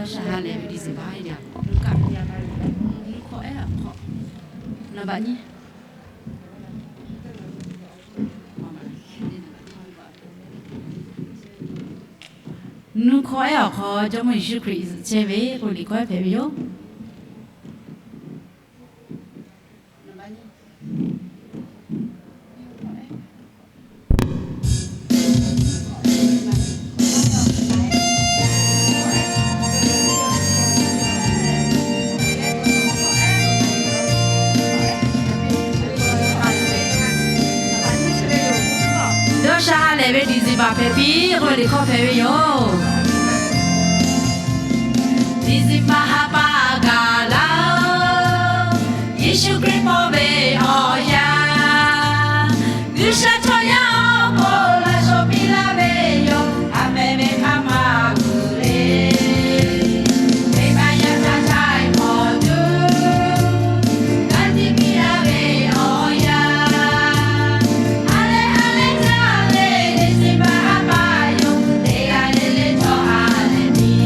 Dawˇ sha ha lehˬ ve December ha yaꞈ k'o, nuˇ kaˆ, nuˇ hkawˇ ehˉ awˬ hk'aw, naˍ baꞈ nyi, nuˇ hkawˇ ehˉ awˬ hk'aw Jawˇmawˇ Yeˍsuˆ Hkriꞈ zuhꞈ chehˇ ve k'oˆ liꞈ hkawˇ ehˉ hpehꞈ ve yoˬ. Dawˇ sha ha lehˬ ve December hpehꞈ piˇ k'oˆ ve liꞈ hkawˇ hpehꞈ ve yoˬ. December ha pa gaˬ la-oˬ, Yeˍsuˆ Hkriꞈ paw ve awˬ yanˇ, G'uiˬsha chaw yaˇ awˬ pon laꞈ shawˍ piˇ laˇ ve yoˬ. A meh ve hk'a ma uˬ le, venˇbaˆ yaˇ htaˇ htaˇ hk'awꞈ tuˬ, g'a tiꞈ piˇ laˇ ve awˬ yanˇ, ha lehˬ ha lehˬ jaˇ ve December ha pa yoˬ. Teˇ g'aˇ le le chaw ha lehˬ piˇ.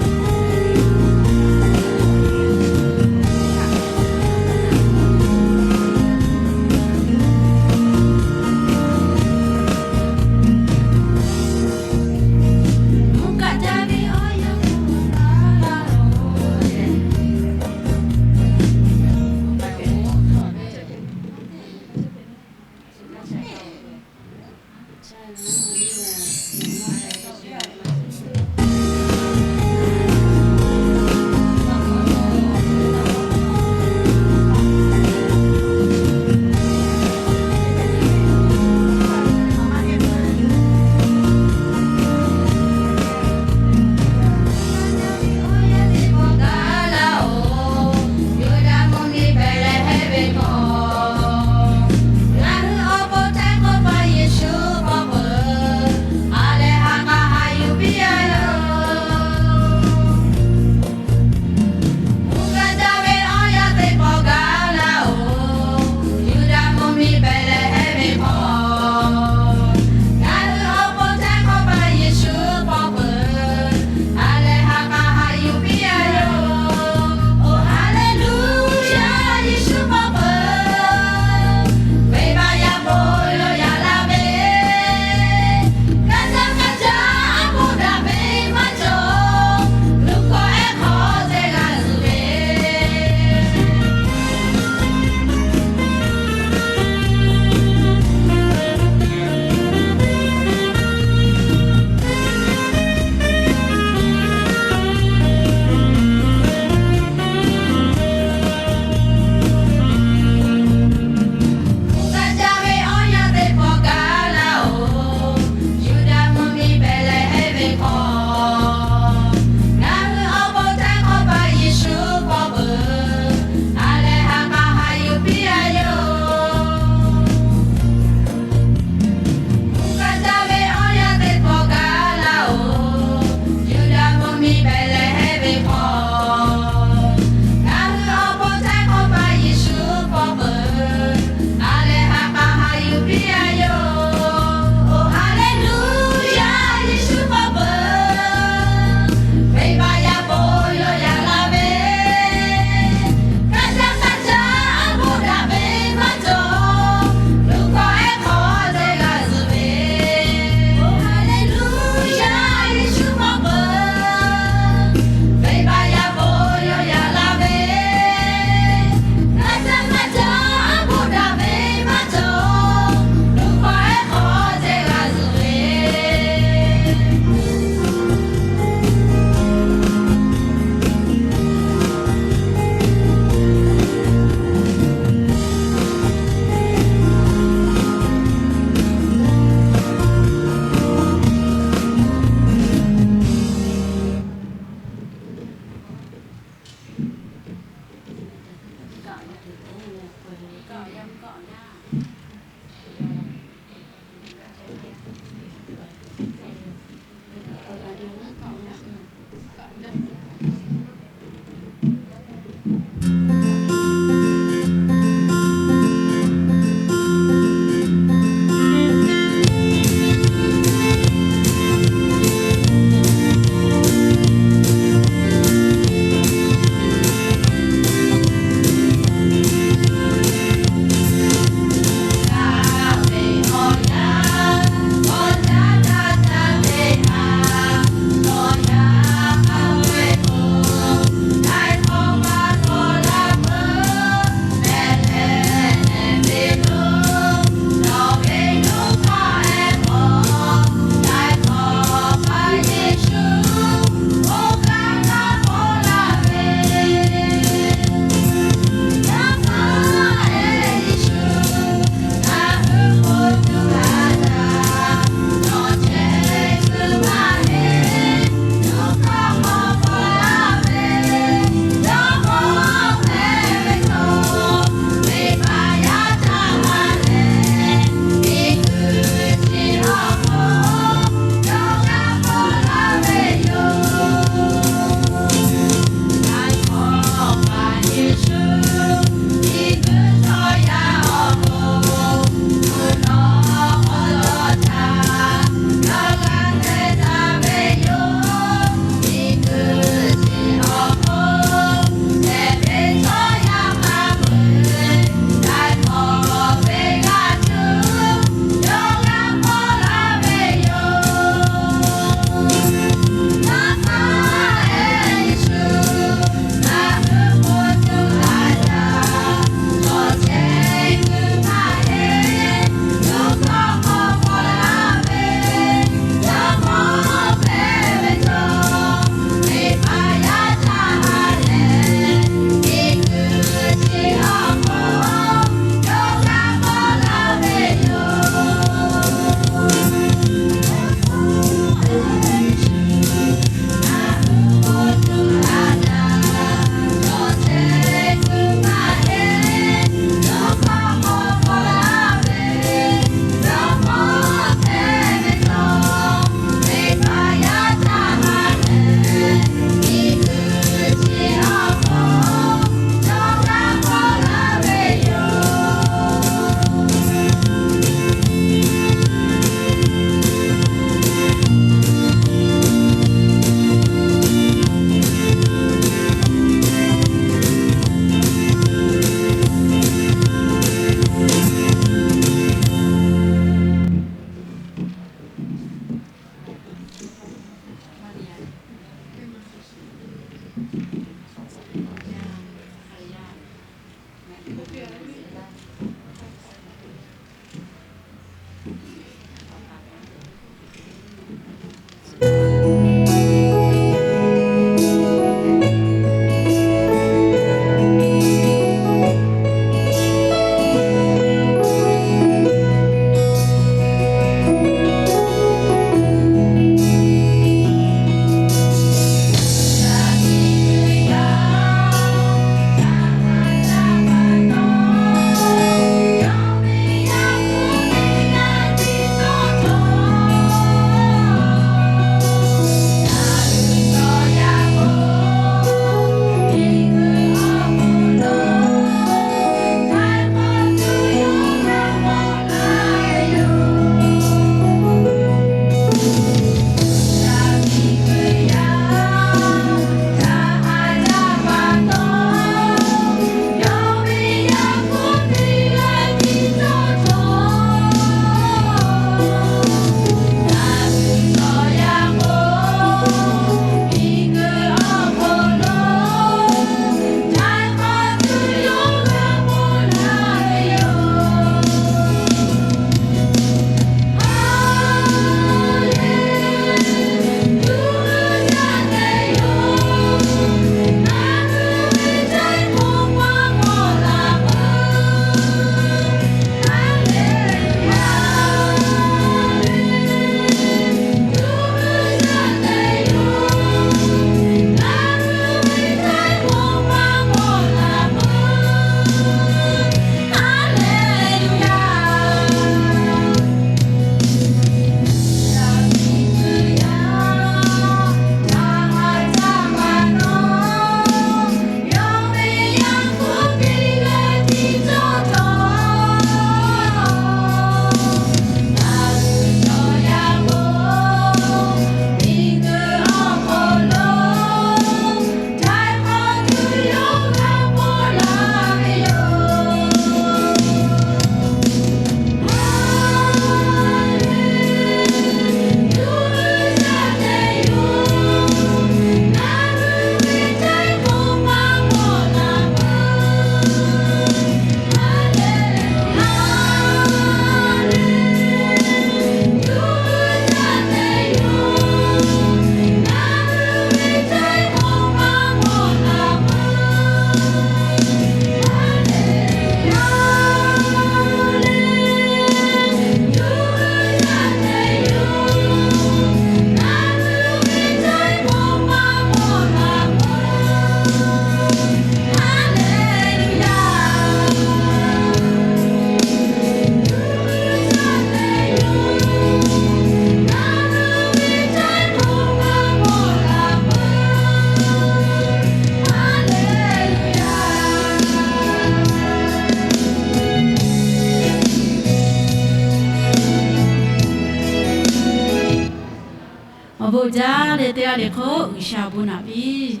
Oˇ jaˇ leh teˇ g'aˇ le hk'oˆ G'uiˬsha bon naꞈ piˇ.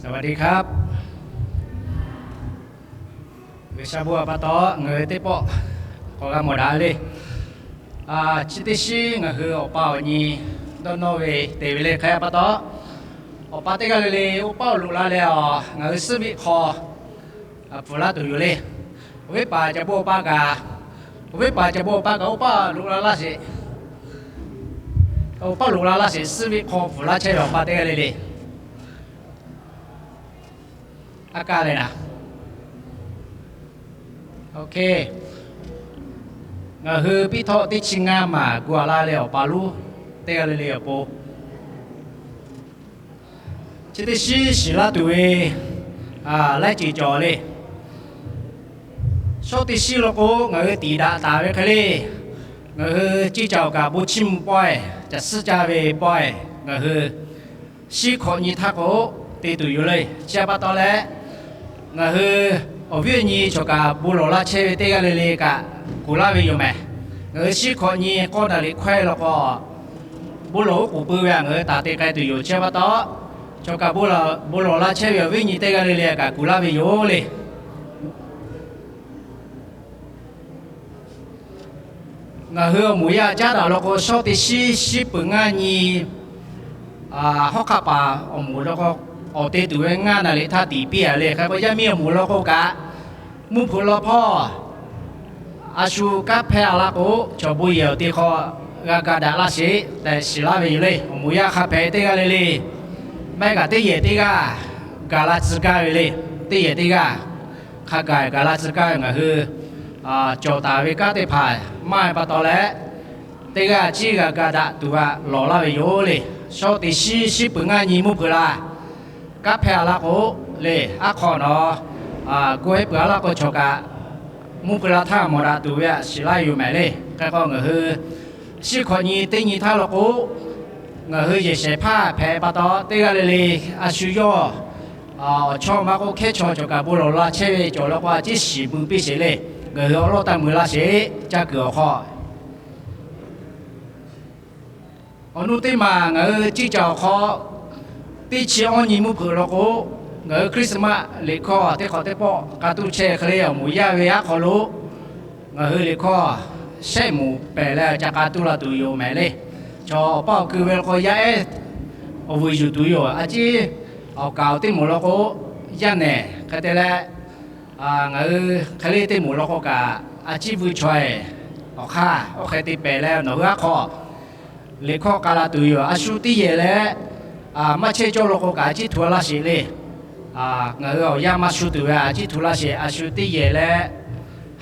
Saˍ vaˍ tiˍ hkaˇ, G'uiˬsha bon htaꞈ pa taw ngaˬ hui teˇ pawˆ k'awꞈ g'a mawˬ daꞈ le. Chi teˇ shinˉ ngaˬ hui awˬ pa awˬ nyi dawˇ nawˇ ve te ve le hk'e pa taw, awˬ pa teˇ g'aˇ le le oˇ paˆ awˬ loꞈ la leh a, ngaˬ hui suhˉ viˆ hk'aw pfuhˍ laˇ tuˬ yoˬ le. Awˬ viˉ paˍ ca bon awˬ pa kaꞈ, awˬ viˉ paˍ ca bon awˬ pa kaꞈ oˇ paˆ loꞈ la laˇ sheˍ. Oˇ paˆ loꞈ la laˇ sheˍ, suhˉ viˆ hk'aw pfuhˍ laˇ chehˇ ve awˬ pa teˇ g'aˇ le le. A kaˇ leh naˍ, ngaˬ hui piˇ htawˆ teˇ chi ngaˇ maˬ gu a la leh awˬ pa lonˉ teˇ g'aˇ le le awˬ pon, chi teˇ shinˉ shiˍ laˇ tuˬ ve laiˉ ceuˬ cawˬ le. Shawˉ teˇ shinˉ law k'o ngaˬ hui tiˍ daꞈ taˍ ve hk'e le, ngaˬ hui ceˇ caoˬ kaꞈ bon chiˇ mvuh pawehˇ, caˬ suhˉ caˇ ve pawehˇ ngaˬ hui shinˉ hkawꞈ nyi htaˇ k'o te tuˬ yoˬ le. Chi pa taw leh, ngaˬ hui awˬ viˉ awˬ nyi chaw kaꞈ bon lawˬ laˇ chehˇ ve teˇ g'aˇ le le kaꞈ kuˬ laˇ ve yoˬ mehˍ. Ngaˬ hui shinˉ hkawꞈ nyi k'awˇ daꞈ liꞈ hkawehˇ law k'o, bon lawˬ oˉ k'oˍ pui ve a ngaˬ hui taˍ te k'ai tuˬ yoˬ. Chi pa taw, chaw kaꞈ bon lawˬ laˇ chehˇ ve awˬ viˉ nyi teˇ g'aˇ le le kaꞈ kuˬ laˇ ve yoˬ le. Ngaˬ hui awˬ moˍ yaˇ caˉ daꞈ law k'o, shawˉ teˇ shinˉ shinˉ peuˬ ngaˇ nyi hawˉ hk'aˆ paˍ awˬ moˍ law k'o, awˬ te tuˬ ve ngaˇ naˍ riˍ htaˇ tiˍ piˇ a le. Hk'e k'o, yaˇ miˇ awˬ moˍ law k'o kaꞈ, mvuhˇ hpeuꞈ law hpawˇ a shu kanˉ hpehˇ a laˇ k'o, chaw bon yehˬ awˬ te hk'aw g'a ga daꞈ laˇ sheˍ tehꞈ shiˍ laˇ ve yoˬ le. Awˬ moˍ yaˇ hk'a hpehꞈ teˇ g'aˇ le le, maˇ heˆ kaꞈ teˇ yehˬ teˇ g'aˇ gaˬ la tcuh gaˇ ve le. Teˇ yehˬ teˇ g'aˇ hk'a gaˬ gaˬ la tcuh gaˇ ve ngaˬ hui cawˬ taˍ ve kanˉ teˇ hpaˍ maˇ heˆ pa taw leh, teˇ g'aˇ ciˉ g'a ga daꞈ tuˬ g'a lawˬ laˇ ve yoˬ le. Shawˉ teˇ shinˉ shinˉ peuˬ ngaˇ nyi mvuhˇ hpeuꞈ la kanˉ hpehˇ a laˇ k'o le, aˉ hk'aw nawˬ gu heˆ peuˬ a laˇ k'o, chaw kaꞈ mvuhˇ hpeuꞈ la htaˇ mawˬ daꞈ tuˬ ve a shiˍ laˇ yoˬ mehˍ le. Hk'e k'o, ngaˬ hui shinˉ hkawꞈ nyi teˇ nyi htaˇ law k'o, ngaˬ hui yehˬ shehˍ hpaˇ hpehꞈ pa taw, teˇ g'aˇ le le a shu yawˇ awˬ chawˇ maˇ k'oˆ hkehˉ chaw cawˬ kaꞈ bon lawˬ la chehˇ ve cawˬ law k'o, a ciˉ shiˍ mvuh piˇ sheˍ le. Ngaˬ hui awˬ lawˉ taˇ mui laˇ sheˍ. Caˇ kuiˬ awˬ hk'aw awˬ nuˇ teˇ maˬ ngaˬ hui ceˇ caoˬ awˬ hk'aw teˇ chi awˇ nyi mvuhˇ hpeuꞈ law k'o, ngaˬ hui Christmas liꞈ hkawˇ teˇ hk'awꞈ teˇ pawˆ k'a tuˇ chehˇ hk'e le, awˬ moˍ yaˇ ve aˉ hk'aw lo ngaˬ hui liꞈ hkawˇ shehˆ moˍ pehˬ leh ca k'a tuˇ la tuˬ yoˬ mehˍ le. Chaw awˬ paˇ awˬ kui ve law k'o, yaˇ ehˉ awˬ vuiˬ yuˬ tuˬ yoˬ. A ciˉ awˬ kaˍ awˬ teˇ moˍ law k'o, yaˇ nehˬ hk'e te leh, ngaˬ hui hk'e le teˇ moˍ law k'o kaꞈ, a ciˉ vuiˇ chaweh awˬ hk'aˇ oˇ hk'e te pehˬ leh, nawˬ hui aˉ hk'aw liꞈ hkawˇ k'a la tuˬ yoˬ. A shu teˇ yehˬ leh maˇ chehˇ cawˇ law k'o kaꞈ, a ciˉ htu laˇ sheˍ le. Ngaˬ hui awˬ yanˇ maˇ shu tuˬ ve a ciˉ htu laˇ sheˍ. A shu teˇ yehˬ leh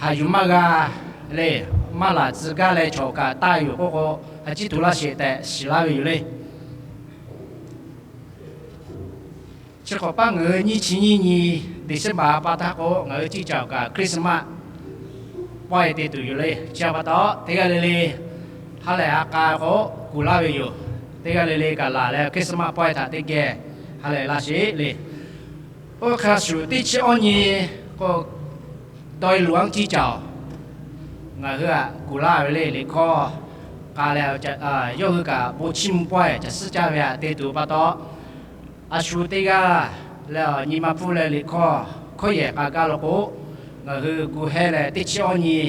haꞈ yuˬ maˇ g'a le, maˇ laˬ tcuh gaˇ leh chaw kaꞈ taˇ yoˬ k'oˆ k'o, a ciˉ htu laˇ sheˍ tehꞈ shiˍ laˇ ve yoˬ le. Chi hk'awꞈ paˉ ngaˬ hui nyiˇ chi nyiˇ nyi December pa htaˇ k'o, ngaˬ hui ceˇ caoˬ kaꞈ Christmas pawehˇ te tuˬ yoˬ le. Chi pa taw, teˇ g'aˇ le le ha lehˬ a k'a k'o kuˬ laˇ ve yoˬ. Teˇ g'aˇ le le kaꞈ laˬ leh Christmas pawehˇ htaꞈ teˇ geh ha lehˬ laˇ sheˍ le. Oˇ hk'a shuˍ teˇ chi awˇ nyi k'o, dawˇ e luˬ anˉ ciˇ caoˬ ngaˬ hui htaꞈ kuˬ laˇ ve le. Liꞈ hkawˇ k'a leh, yawˇ hui kaꞈ bon chiˇ mvuh pawehˇ caˬ suhˉ caˇ ve htaꞈ te tuˬ pa taw, a shu teˇ g'aˇ leh awˬ nyi ma hpfuhˇ leh liꞈ hkawˇ hkawˇ yehˬ k'a gaˇ law k'o, ngaˬ hui gu heh leh teˇ chi awˇ nyi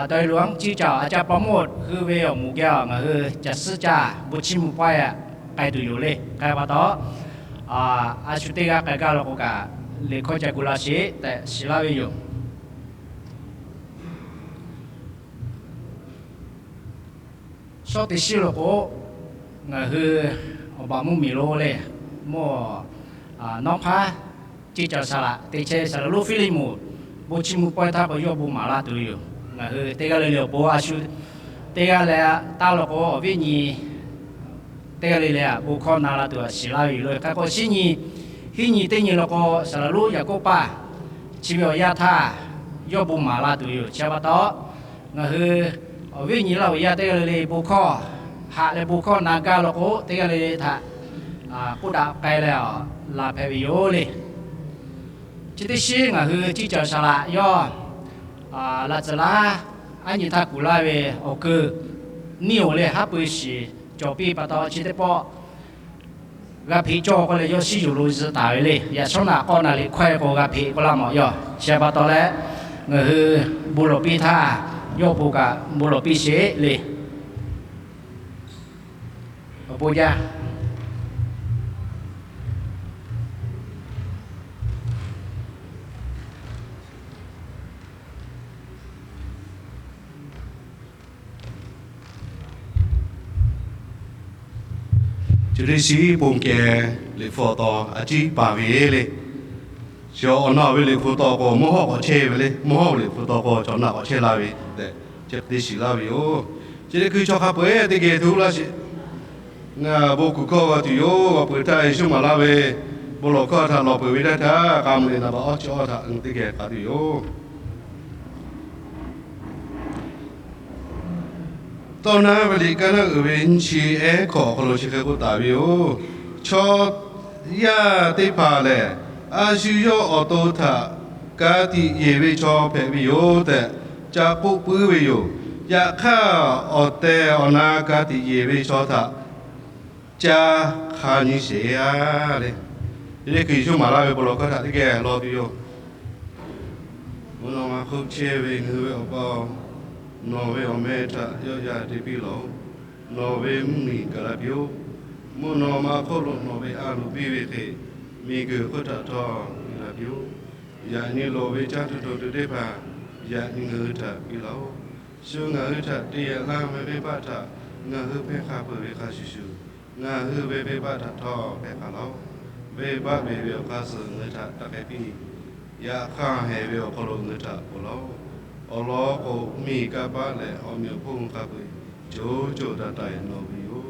dawˇ e luˬ anˉ ciˇ caoˬ a caˇ pa mawˇ hui ve awˬ moˍ geh ngaˬ hui caˬ suhˉ caˇ bon chiˇ mvuh pawehˇ k'ai tuˬ yoˬ le. Hk'e pa taw, a shu teˇ g'aˇ k'a gaˇ law k'o kaꞈ, liꞈ hkawˇ ca gu laˇ sheˍ tehꞈ shiˍ laˇ ve yoˬ. Shawˉ teˇ shiˉ lo k'o, ngaˬ hui awˬ baˬ mvuhˇ miˬ lo le, mvuhˇ nawˉ hpaˉ ceˇ caˬ saˍ laꞈ te chehˇ saˍ laꞈ lonˉ Hpiˇliˇmonˍ bon chiˇ mvuh pawehˇ htaˇ k'o yawˇ bon maˍ laˇ tuˬ yoˬ. Ngaˬ hui teˇ g'aˇ le le awˬ pon a shu teˇ g'aˇ leh taˇ law k'o, awˬ viˉ nyi teˇ g'aˇ le le htaꞈ bon hkawˇ na la tuˬ shiˍ laˇ ve yoˬ le. Hk'e k'o, shinˉ nyi hiˉ nyi teˇ nyi law k'o, saˍ laꞈ lonˉ Yaˍkoˆ paˇ chi ve awˬ yaˇ htaˇ yawˇ bon maˍ la tuˬ yoˬ. Chi pa taw, ngaˬ hui awˬ viˉ nyi laˇ awˬ yaˇ teˇ g'aˇ le le bon hkawˇ haꞈ leh bon hkawˇ na gaˇ law k'o, teˇ g'aˇ le le htaꞈ k'oˆ daꞈ k'ai leh laˬ hpehꞈ ve yoˬ le. Chi teˇ shiˉ ngaˬ hui ceˇ caˬ saˍ laꞈ yawˇ laꞈ tcuhˍ laˇ aˉ nyi htaˇ kuˬ laˇ ve awˬ keu niˇ oˬ le haˉ pui shiˍ cawˬ piˇ pa taw, chi teˇ pawˆ g'a hpeꞈ cawˇ k'oˆ leh yawˇ shiˉ yuˬ lo zuhꞈ taˍ ve le. Yaꞈ shawˉ naꞈ k'awˆ naˍ liꞈ hkawehˇ k'o g'a hpeꞈ k'oˆ laˇ mawˬ yawˇ. Chi pa taw leh, ngaˬ hui bon lawˬ piˇ htaˇ yawˇ awˬ pon kaꞈ bon lawˬ piˇ sheˍ le. Awˬ pon jaˇ. Chi teˇ shiˉ ponˬ kehˬ liꞈ hpu taw a ciˉ paˍ ve le. Chi awˬ na ve liꞈ hpu taw k'o mvuhˇ hawˉ k'awꞈ chehˇ ve le. Mvuhˇ hawˉ ve liꞈ hpu taw k'o chaw naꞈ k'awꞈ chehˇ laˇ ve tehꞈ chi teˇ shiˍ laˇ ve yoˬ. Chi teˇ hkui chaw hk'a peu-eˬ teˇ geh hto laˇ sheˍ. Ngaˬ bon kuˬ hkawˇ g'a tuˬ yoˬ. G'aw peuˬ htaˇ Yeˍsuˆ maˍ laˇ ve bon lawˬ hkawˇ htaꞈ lawˬ peuˬ ve teˇ htaˇ, k'a muiˬ naˍ baꞈ awˇ chi awˇ htaꞈ teˇ geh k'a tuˬ yoˬ. Tawˇ naˉ ve liꞈ kaˇ naˉ uiˍ ve nyiˇ chi ehˉ hkawꞈ awˬ hk'aw lo chi hk'e k'oˆ taˍ ve yoˬ. Chaw yaˇ teˇ hpaˍ lehˬ, a shu yawˇ awˬ to htaꞈ ka tiꞈ yeˬ ve chaw hpehꞈ ve yoˬ tehꞈ ca k'oˆ puiˉ ve yoˬ. Yaꞈ hk'aˇ, awˬ tehˬ awˬ na ka tiꞈ yeˬ ve chaw htaꞈ ca hk'a nyi sheˍ a le. Yeˍsuˆ Hkriꞈ maˍ laˇ ve bon lawˬ hkawˇ htaꞈ teˇ geh lawˬ tuˬ yoˬ. Mvuhˇ naw ma hk'oˆ chehˇ ve ngaˬ hui ve Awˬ pa-oˬ, nawˬ ve awˬ meh htaꞈ yawˆ yan te piˇ lawˬ-oˬ. Nawˬ ve mvuhˇmiˬ gaˬ la piˇ-oˆ. Mvuhˇ naw ma hk'oˆ lo nawˬ ve a loˍ piˇ ve hk'e, miˬguiˬ hk'oˆ htaꞈ htawˇ piˇ la piˇ-oˆ. Yaꞈ nyi loˍ ve caˇ tuˬ dawˬ tuˬ teˇ hpaˍ yaꞈ nyi ngaˬ hui htaꞈ piˇ laˇ-oˆ. Shu ngaˬ hui htaꞈ te yaꞈ laˇ ve venˇbaˆ htaꞈ ngaˬ hui hpehˇ hk'a peuˬ ve hk'a shuˍ shuˍ, ngaˬ hui ve venˇbaˆ htaꞈ htawˇ hpehˇ hk'a laˇ-oˆ. Venˇbaˆ beˬ ve awˬ hk'aˇ suh ngaˬ hui htaꞈ taˇ hpehˇ piˇ. Yaꞈ hk'aˇ, heh ve awˬ hk'aw lo ngaˬ hui htaꞈ ponˬ laˇ-oˆ. Awˬ lawn k'o, miˬ kanˇ paˆ leh awˬ meꞈ awˬ hponˇ hk'a peu-eˬ co co taiˍ taiˍ nawˬ ve yoˬ.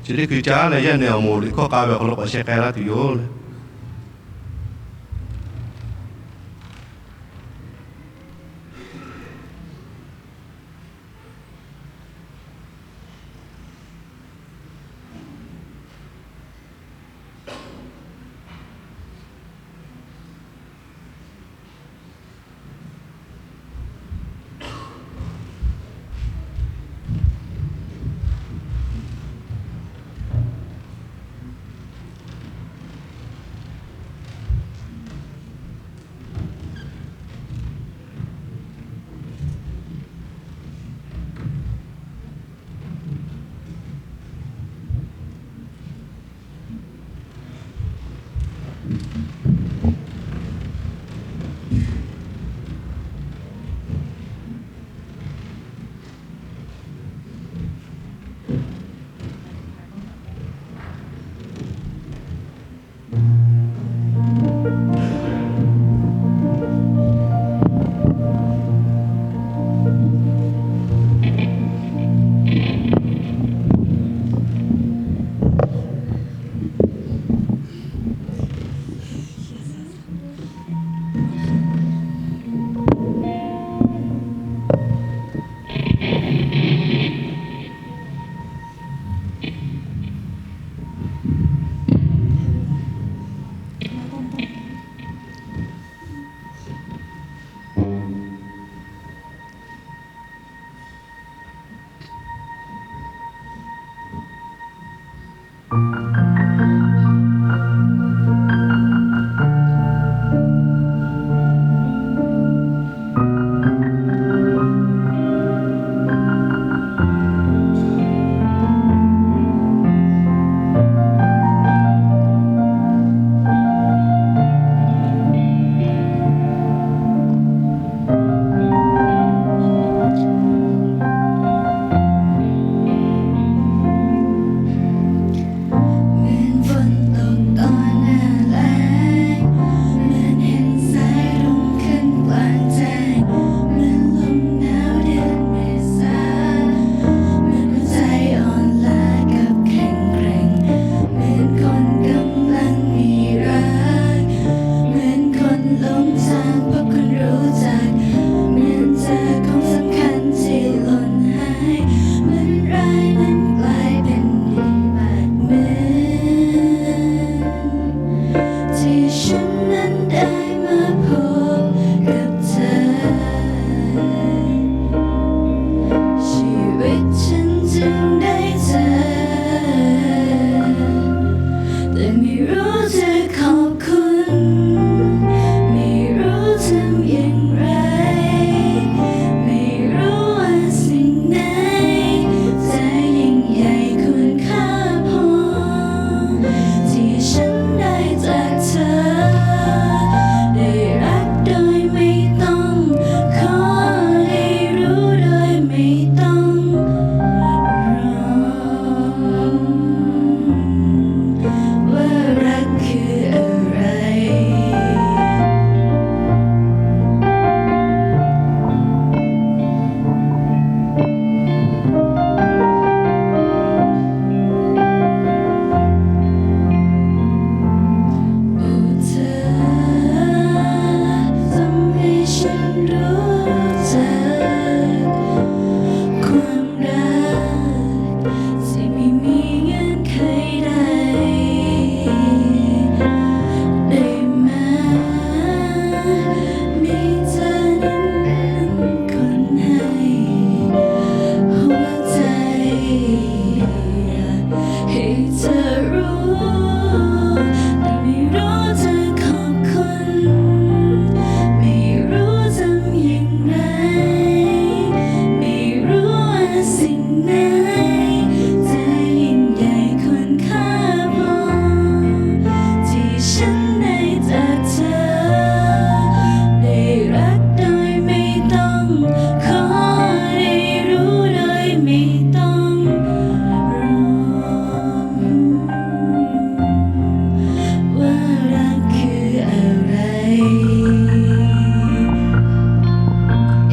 Chi teˇ hkui caˉ leh yaˇ nehˬ awˬ moˍ liꞈ hkawˇ k'a ve awˬ hk'aw lo k'awꞈ sheh k'ai laˇ tuˬ yoˬ le.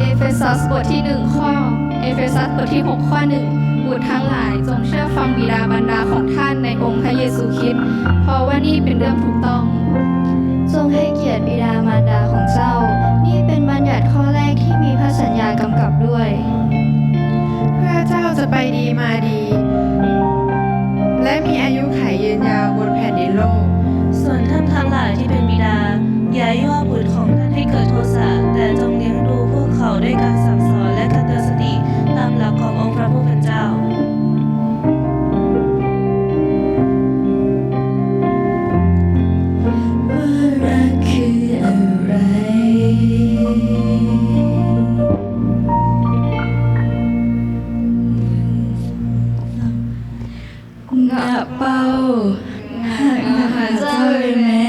Eˇfeˇsaˆ บทที่หนึ่ง ข้อ Eˇfeˇsaˆ บทที่หก ข้อหนึ่ง บุตรทั้งหลายจงเชื่อฟังบิดามารดาของท่านในองค์พระเยซูคริสต์ เพราะว่านี่เป็นเรื่องถูกต้อง จงให้เกียรติบิดามารดาของเจ้า นี่เป็นบัญญัติข้อแรกที่มีพระสัญญากำกับด้วย เพื่อเจ้าจะไปดีมาดี และมีอายุขัยยืนยาวบนแผ่นดินโลก ส่วนท่านทั้งหลายที่เป็นบิดา อย่ายั่วบุตรของท่านให้เกิดโทสะ แต่จงเลี้ยงดูพวกเขาด้วยการสั่งสอนและการเตือนสติ ตามหลักขององค์พระผู้เป็นเจ้า ว่ารักคืออะไร งะเปา หากหาเจ้าเลยแม้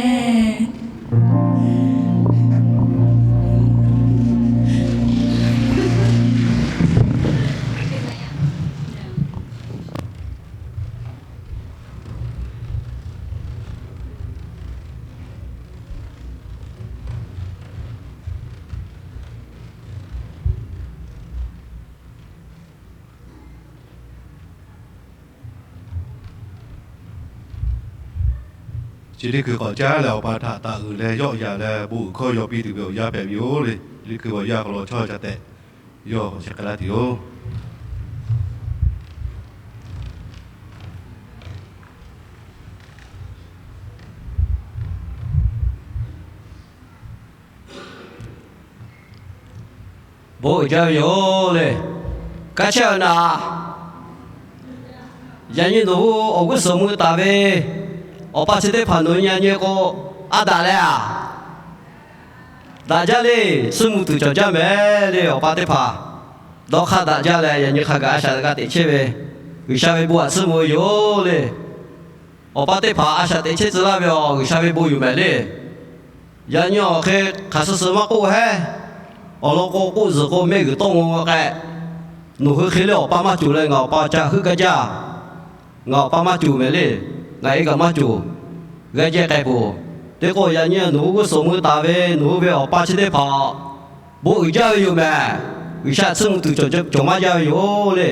Chi teˇ hkui k'awꞈ caˉ leh awˬ pa htaꞈ taˍ uiˍ leh yawˆ yaꞈ leh bon uiˍ hkawˇ yaw piˇ tuˬ ve awˬ yanˇ hpehꞈ ve yoˬ le. Chi teˇ hkui awˬ yanˇ hk'aw lo chawˇ ca tehꞈ yawˇ sheh k'ai laˇ tuˬ yoˬ. Bon uiˍ jaˇ ve yoˬ le. Kaˇ chehˇ-a naˍ, yaꞈ nyi nawˬ hui awˬ g'uˇ suhˍ mui taˍ ve awˬ pa chi teˇ hpaˍ nawˬ nyi nyi k'o, a daꞈ leh a daꞈ jaˇ le. Suhˆ mvuh tuˬ cawˬ jaˇ mehˍ le. Awˬ pa teˇ hpaˍ dawˇ hk'aˇ daꞈ jaˇ leh, yaꞈ nyi hk'a gaˬ a shaꞈ g'a teꞈ chehˇ ve G'uiˬsha ve bon aꞈ suhˆ mvuh ve yoˬ le. Awˬ pa teˇ hpaˍ a shaꞈ teꞈ chehˇ tcuh laˇ ve awˬ G'uiˬsha ve bon yoˬ mehˍ le. Yaꞈ nyi awˬ hk'e hk'aˬ suh suh maˇ k'oˆ hehˉ, awˬ lawn k'o k'oˆ zuhˬ k'o mehˆ g'uiˬ tawˆ ngaw k'ai. Nawˬ hui hk'e le awˬ pa maˇ cawˬ leh ngaˬ awˬ pa ca heuˆ gaˇ jaˇ. Ngaˬ awˬ pa maˇ cawˬ mehˍ le. Ngaˬ e kaꞈ maˇ cawˬ. G'a jehˇ k'ai peuˬ. Teˇ k'o yaꞈ nyi nawˬ hui g'uˇ suhˍ mui taˍ ve nawˬ hui ve awˬ pa chi teˇ hpaˍ bon uiˍ jaˇ ve yoˬ mehˍ. G'uiˬsha tsuhˇ mvuh tuˬ cawˬ maˇ jaˇ ve yoˬ le.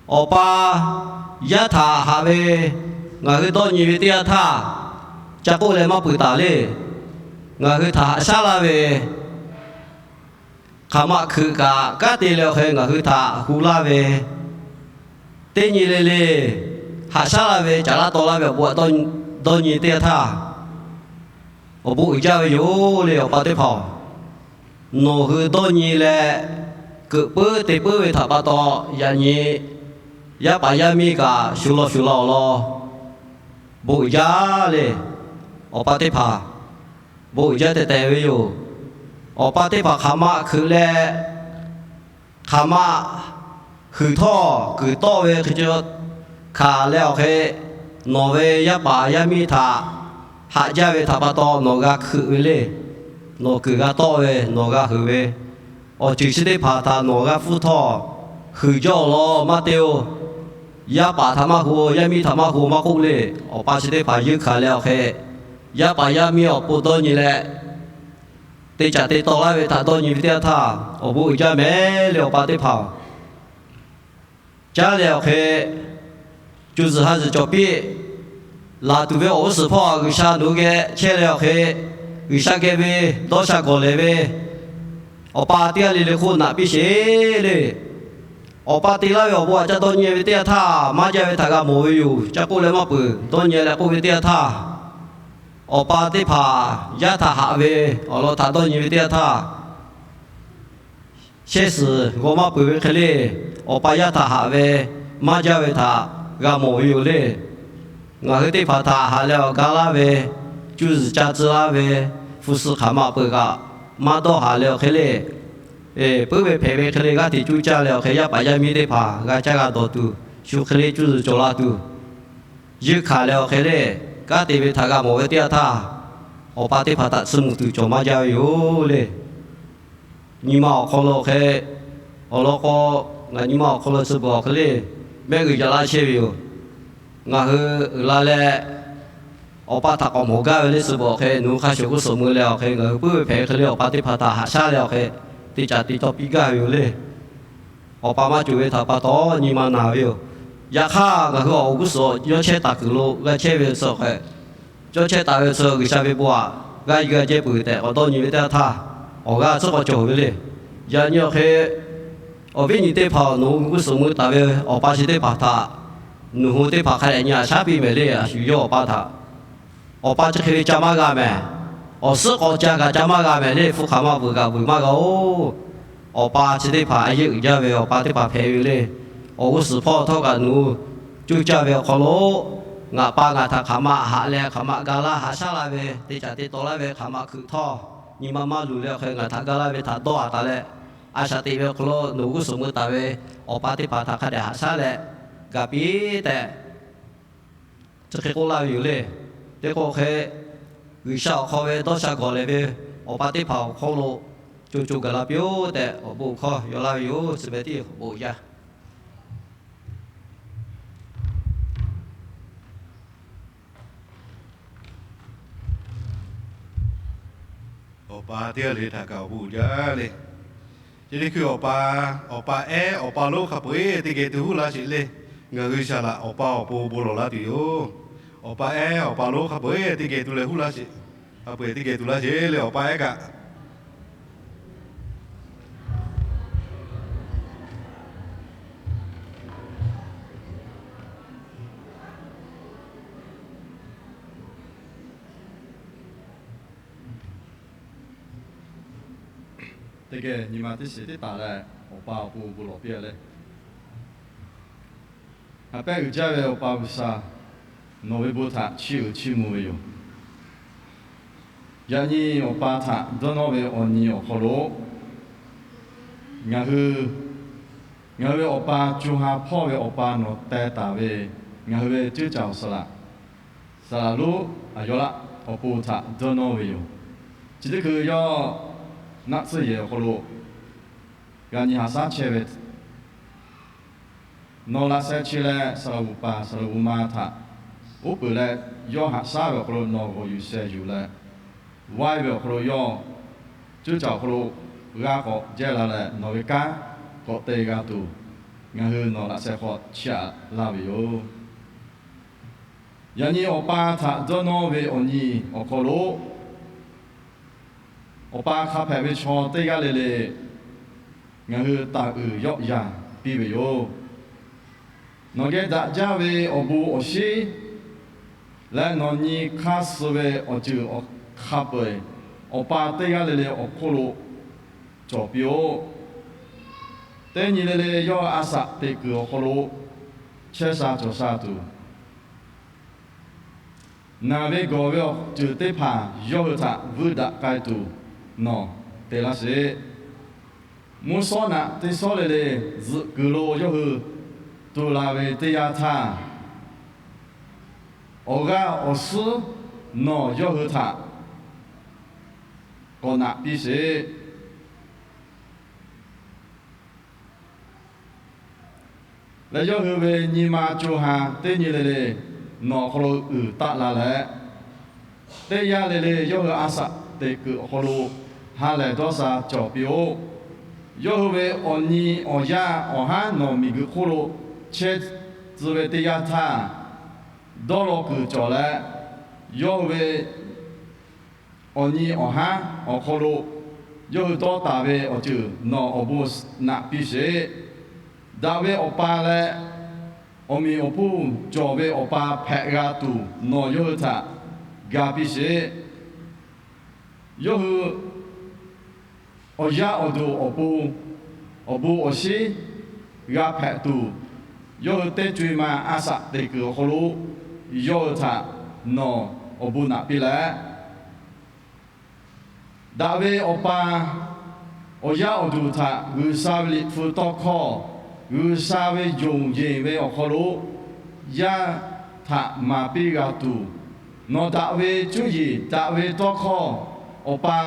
Awˬ pa yaˇ htaꞈ haꞈ ve ngaˬ hui dawˇ nyi ve teˇ yanˇ htaˇ, ca k'oˆ leh maˇ peuˬ taˍ le. Ngaˬ hui htaꞈ haꞈ shaˉ laˇ ve hk'aˬ ma hkui kaꞈ kanˉ te leh awˬ hk'e ngaˬ hui htaꞈ hu laˇ ve, teˇ nyi le le haꞈ shaˉ laˇ ve caˍ laˇ taw laˇ ve awˬ bon aꞈ dawˇ nyi teˇ yanˇ htaˇ, awˬ bon uiˍ jaˇ ve yoˬ le. Awˬ pa teˇ hpaˍ-oˬ, nawˬ hui dawˇ nyi leh keuꞈ puiˉ te puiˉ ve htaꞈ pa taw, yaꞈ nyi yaˇ paˍ yaˇ miˇ kaꞈ shuˍ law shuˍ law awˬ lawn bon uiˍ jaˇ le. Awˬ pa teˇ hpaˍ bon uiˍ jaˇ tehꞈ tehꞈ ve yoˬ. Awˬ pa teˇ hpaˍ hk'aˬ ma hkui leh hk'aˬ ma huiˍ htawˇ kuiˬ tawˆ ve hk'e ca hkanˍ leh awˬ hk'e, nawˬ ve yaˇ paˍ yaˇ miˇ htaꞈ haꞈ jaˇ ve htaꞈ pa taw nawˬ g'a hkui ve le. Nawˬ kuiˬ g'a tawˆ ve, nawˬ g'a huiˍ ve, awˬ ceuˬ chi teˇ hpaˍ htaꞈ nawˬ g'a hpfuhˇ htawˇ, huiˍ jaˇ awˬ lawn maˇ te-oˬ. Yaˇ paˍ htaꞈ maˇ hu-oˬ, yaˇ miˇ htaꞈ maˇ hu-oˬ maˇ k'oˆ le. Awˬ pa chi teˇ hpaˍ yeunˇ hkanˍ leh awˬ hk'e, yaˇ paˍ yaˇ miˇ awˬ pon dawˇ nyi leh, te caˍ te taw laˇ ve htaꞈ dawˇ nyi ve teˇ yanˇ htaˇ, awˬ bon uiˍ jaˇ mehˍ le. Awˬ pa teˇ hpaˍ-oˬ, caˉ leh awˬ hk'e, co zuhˬ ha zuhˬ cawˬ piˇ laˬ tuˬ ve awˬ g'uˇ suhˍ hpawˇ G'uiˬsha nawˬ hui geh chehˇ leh awˬ hk'e, G'uiˬsha geh ve dawˇ sha gawˬ lehˬ ve awˬ pa teˇ g'aˇ le le hk'oˆ naꞈ piˇ sheˍ le. Awˬ pa te laˇ ve awˬ bon aꞈ ca dawˇ nyi ve teˇ yanˇ htaˇ, maˇ jaˇ ve htaꞈ g'a mawˬ ve yoˬ. Ca k'oˆ leh maˇ peuˬ. Dawˇ nyi leh k'oˆ ve teˇ yanˇ htaˇ, awˬ pa teˇ hpaˍ yaˇ htaꞈ haꞈ ve awˬ lawn htaꞈ dawˇ nyi ve teˇ yanˇ htaˇ, shehˇ suhˍ g'aw maˇ peuˬ ve hk'e le, awˬ pa yaˇ htaꞈ haꞈ ve maˇ jaˇ ve htaꞈ g'a mawˬ ve yoˬ le. Ngaˬ hui teˇ hpaˍ htaꞈ haꞈ leh awˬ ga laˇ ve, cuˇ zuhˬ ca tcuh laˇ ve, hpu suh hk'aˬ ma peuˬ kaꞈ maˇ dawˇ haˍ leh awˬ hk'e le, puiˉ ve hpehꞈ ve hk'e le g'aˇ hteꞈ cuˇ caˇ leh awˬ hk'e, yaˇ paˍ yaˇ miˇ teˇ hpaˍ g'a caˇ g'a dawˬ tuˬ, shu hk'e le cuˇ zuhˬ cawˬ la tuˬ, yeunˇ hkanˍ leh awˬ hk'e le, kanˉ te ve htaꞈ g'a mawˬ ve teˇ yanˇ htaˇ, awˬ pa teˇ hpaˍ htaꞈ tsuhˇ mvuh tuˬ cawˬ maˇ jaˇ ve yoˬ le. Nyi ma awˬ hk'aw lo hk'e, awˬ lawn k'o, ngaˬ nyi ma awˬ hk'aw lo tcuh beuꞈ awˬ hk'e le, mehˆ g'uiˬ jaꞈ laˇ chehˇ ve yoˬ. Ngaˬ hui uiˍ la leh, awˬ pa htaꞈ k'awꞈ mawˬ gaˇ ve le tcuh beuꞈ awˬ hk'e, nawˬ hui hk'a shuˍ g'uˇ suhˍ mui leh awˬ hk'e, ngaˬ hui puiˉ ve hpehꞈ ve hk'e le, awˬ pa teˇ hpaˍ htaꞈ haꞈ shaˉ leh awˬ hk'e, te caˍ te taw piˇ gaˇ ve yoˬ le. Awˬ pa maˇ cawˬ ve htaꞈ pa taw nyi ma naˬ ve yoˬ. Yaꞈ hk'aˇ, ngaˬ hui awˬ g'uˇ suhˍ yawˇ chehˇ taˍ kuiˬ lo g'a chehˇ ve tcuh hk'e, yawˇ chehˇ taˍ ve tcuh G'uiˬsha ve bon aꞈ g'a yuˬ g'a jehˇ peuˬ tehꞈ k'awꞈ dawˇ nyi ve teˇ yanˇ htaˇ, awˬ g'aˇ tcuhˉ k'awꞈ cawˬ ve le. Yaꞈ nyi awˬ hk'e, awˬ viˉ nyi teˇ hpaˍ nawˬ hui g'uˇ suhˍ mui taˍ ve awˬ pa chi teˇ hpaˍ htaꞈ nawˬ hui teˇ hpaˍ hk'a dehꞈ nyi haꞈ shaˉ piˇ mehˍ le. A shu yawˇ awˬ pa htaꞈ, awˬ pa chi hk'e ve ca maˇ g'a mehˍ. Awˬ suhˉ k'awꞈ ca kaꞈ ca maˇ g'a mehˍ le. Hpu hk'aˬ ma vuiˬ kaꞈ vuiˬ maˇ g'a-oˬ. Awˬ pa chi teˇ hpaˍ a yehˇ uiˍ jaˇ ve awˬ pa teˇ hpaˍ hpehꞈ ve le. Awˬ g'uˇ suhˍ hpawˇ htawˇ kaꞈ nawˬ hui coˇ caˇ ve awˬ hk'aw lo, ngaˬ pa ngaˬ htaꞈ hk'aˬ ma haꞈ leh hk'aˬ ma ga laˇ haꞈ shaˉ laˇ ve, te caˍ te taw laˇ ve hk'aˬ ma hkui htawˇ, nyi ma maˇ luˬ leh awˬ hk'e ngaˬ htaꞈ ga laˇ ve htaꞈ dawˇ haꞈ taˍ leh, a shaꞈ teꞈ ve awˬ hk'aw lo nawˬ hui g'uˇ suhˍ mui taˍ ve awˬ pa teˇ hpaˍ htaꞈ hk'a dehꞈ haꞈ shaˉ leh, gaˬ piˇ tehꞈ chi hk'e k'oˆ laˇ ve yoˬ le. Teˇ k'o hk'e, G'uiˬsha awˬ hk'aw ve dawˇ sha gawˬ lehˬ ve awˬ pa teˇ hpaˍ awˬ hk'aw lo co co gaˬ la piˇ-oˆ tehꞈ awˬ bon hkawˇ yaw laˇ ve yoˬ. Chi beh tiˉ awˬ bon yaˇ. Awˬ pa teˇ g'aˇ le htaꞈ kaꞈ awˬ bon uiˍ jaˇ le. Chi teˇ hkui awˬ pa, awˬ pa ehˉ awˬ pa lonˉ hk'a peu-eˬ teˇ geh tu huˉ laˇ sheˍ le. Ngaˬ hui saˍ laꞈ awˬ pa awˬ pon bon lawˬ laˇ tuˬ yoˬ. Awˬ pa ehˉ awˬ pa lonˉ hk'a peu-eˬ teˇ geh tu leh huˉ laˇ sheˍ. Hk'a peu-eˬ teˇ geh tu laˇ sheˍ le awˬ pa ehˉ kaꞈ. Teˇ geh nyi ma teˇ shiˍ teˇ taˍ leh, awˬ pa awˬ pon bon lawˬ piˇ-a le. Ha pehˉ uiˍ jaˇ ve awˬ pa G'uiˬsha, nawˬ ve bon htaꞈ chiˇ uiˍ chiˇ mvuh ve yoˬ. Yaꞈ nyi awˬ pa htaꞈ dawˇ nawˇ ve awˬ nyi awˬ hk'aw lo, ngaˬ hui, ngaˬ hui ve awˬ pa co ha hpawˇ ve awˬ pa nawˬ teh taˍ ve, ngaˬ hui ve ceuˇ caˬ awˬ saˍ laꞈ, saˍ laꞈ lonˉ Aˍyawˇlaˆ awˬ pon htaꞈ dawˇ nawˇ ve yoˬ. Chi teˇ hkui yawˇ naˆ tsuhˇ yehˬ awˬ hk'aw lo g'a nyi haꞈ shaˉ chehˇ ve, nawˬ laꞈ sheh chi leh saˍ laꞈ g'uˬ paˍ saˍ laꞈ g'uˬ ma htaꞈ uˉ peunˍ leh, yawˇ haꞈ shaˉ ve awˬ hk'aw lo nawˬ g'awˬ yuˬ sheh yuˬ leh, waiˇ ve awˬ hk'aw lo yawˇ ceuˇ caˬ awˬ hk'aw lo g'a k'awꞈ jehˇ la leh, nawˬ ve kanˉ k'awꞈ te g'a tuˬ, ngaˬ hui nawˬ laꞈ sheh hk'aw chiˇ aꞈ laˇ ve yoˬ. Yaꞈ nyi awˬ pa htaꞈ dawˇ nawˇ ve awˬ nyi awˬ hk'aw lo, awˬ pa hk'a hpehꞈ ve chaw teˇ g'aˇ le le ngaˬ hui taˍ uiˍ yawˆ yan piˇ ve yoˬ. Nawˬ geh daꞈ jaˇ ve awˬ bon awˬ shinˉ leh nawˬ nyi hk'aˇ suh ve awˬ ceuˬ awˬ hk'a peu-eˬ, awˬ pa teˇ g'aˇ le le awˬ hk'oˆ lo cawˬ piˇ-oˆ. Teˇ nyi le le yawˇ a shaꞈ teꞈ kuiˬ awˬ hk'aw lo chehˇ sha cawˬ sha tuˬ, naˬ ve gawˬ ve awˬ ceuˬ teˇ hpaˍ yawˇ hui htaꞈ vuiˇ daꞈ k'ai tuˬ nawˬ te laˇ sheˍ. Mvuhˇ shawˉ naꞈ teˇ shawˉ le le zuhꞈ kuiˬ lo yawˇ hui tu la ve teˇ yanˇ htaˇ, awˬ g'aˇ awˬ suhˉ nawˬ yawˇ hui htaꞈ k'awꞈ naꞈ piˇ sheˍ. Leh yawˇ hui ve nyi ma co ha teˇ nyi le le nawˬ awˬ hk'aw lo uiˍ taˆ la leh, teˇ yanˇ le le yawˇ hui a shaꞈ teꞈ kuiˬ awˬ hk'aw lo ha lehˬ dawˇ sha cawˬ piˇ-oˆ. Yawˇ hui ve awˬ nyi awˬ yaˇ awˬ haˉ nawˬ miˬguiˬ hk'oˆ lo chehˇ tcuh ve teˇ yanˇ htaˇ, dawˇ law kuiˬ cawˬ leh, yawˇ hui ve awˬ nyi awˬ haˉ awˬ hk'aw lo yawˇ hui dawˇ taˍ ve awˬ ceuˬ nawˬ awˬ bon naꞈ piˇ sheˍ. Daꞈ ve awˬ pa leh awˬ meꞈ awˬ hponˇ cawˬ ve awˬ pa hpehꞈ g'a tuˬ nawˬ yawˇ hui htaꞈ ga piˇ sheˍ. Yawˇ hui awˬ yaˇ awˬ duˬ awˬ pon awˬ bon awˬ shinˉ g'a hpehꞈ tuˬ, yawˇ hui teˇ co e ma a shaꞈ teꞈ kuiˬ awˬ hk'aw lo yawˇ hui htaꞈ nawˬ awˬ bon naꞈ piˇ leh, daꞈ ve awˬ pa awˬ yaˇ awˬ duˬ htaꞈ G'uiˬsha ve liꞈ hpu tawˇ hkawˇ, G'uiˬsha ve yonˍ yeˬ ve awˬ hk'aw lo yaˇ htaꞈ maˍ piˇ g'a tuˬ, nawˬ daꞈ ve cuˇ yiˍ daꞈ ve tawˇ hkawˇ awˬ pa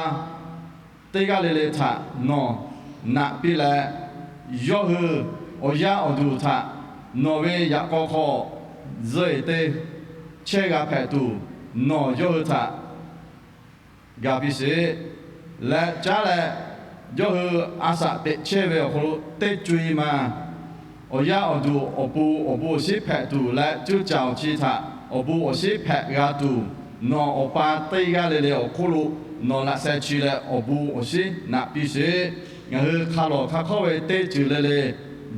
teˇ g'aˇ le le htaꞈ nawˬ naꞈ piˇ leh, yawˇ hui awˬ yaˇ awˬ duˬ htaꞈ nawˬ ve yaꞈ k'aw hk'aw zuhꞈ te chehˇ g'a hpehꞈ tuˬ, nawˬ yawˇ hui htaꞈ ga piˇ sheˍ. Leh caˉ leh, Yawˇ hui a shaꞈ teꞈ chehˇ ve awˬ hk'aw lo teˇ co-e ma, awˬ yaˇ awˬ duˬ awˬ pon awˬ bon awˬ shinˉ hpehꞈ tuˬ leh, cuˇ caˍ awˬ chi htaꞈ awˬ bon awˬ shinˉ hpehꞈ g'a tuˬ, nawˬ awˬ pa teˇ g'aˇ le le awˬ hk'oˆ lo nawˬ laꞈ sheh chi leh awˬ bon awˬ shinˉ naꞈ piˇ sheˍ. Ngaˬ hui hk'a lawˬ hk'a hk'awˇ ve teˇ ceuˬ le le,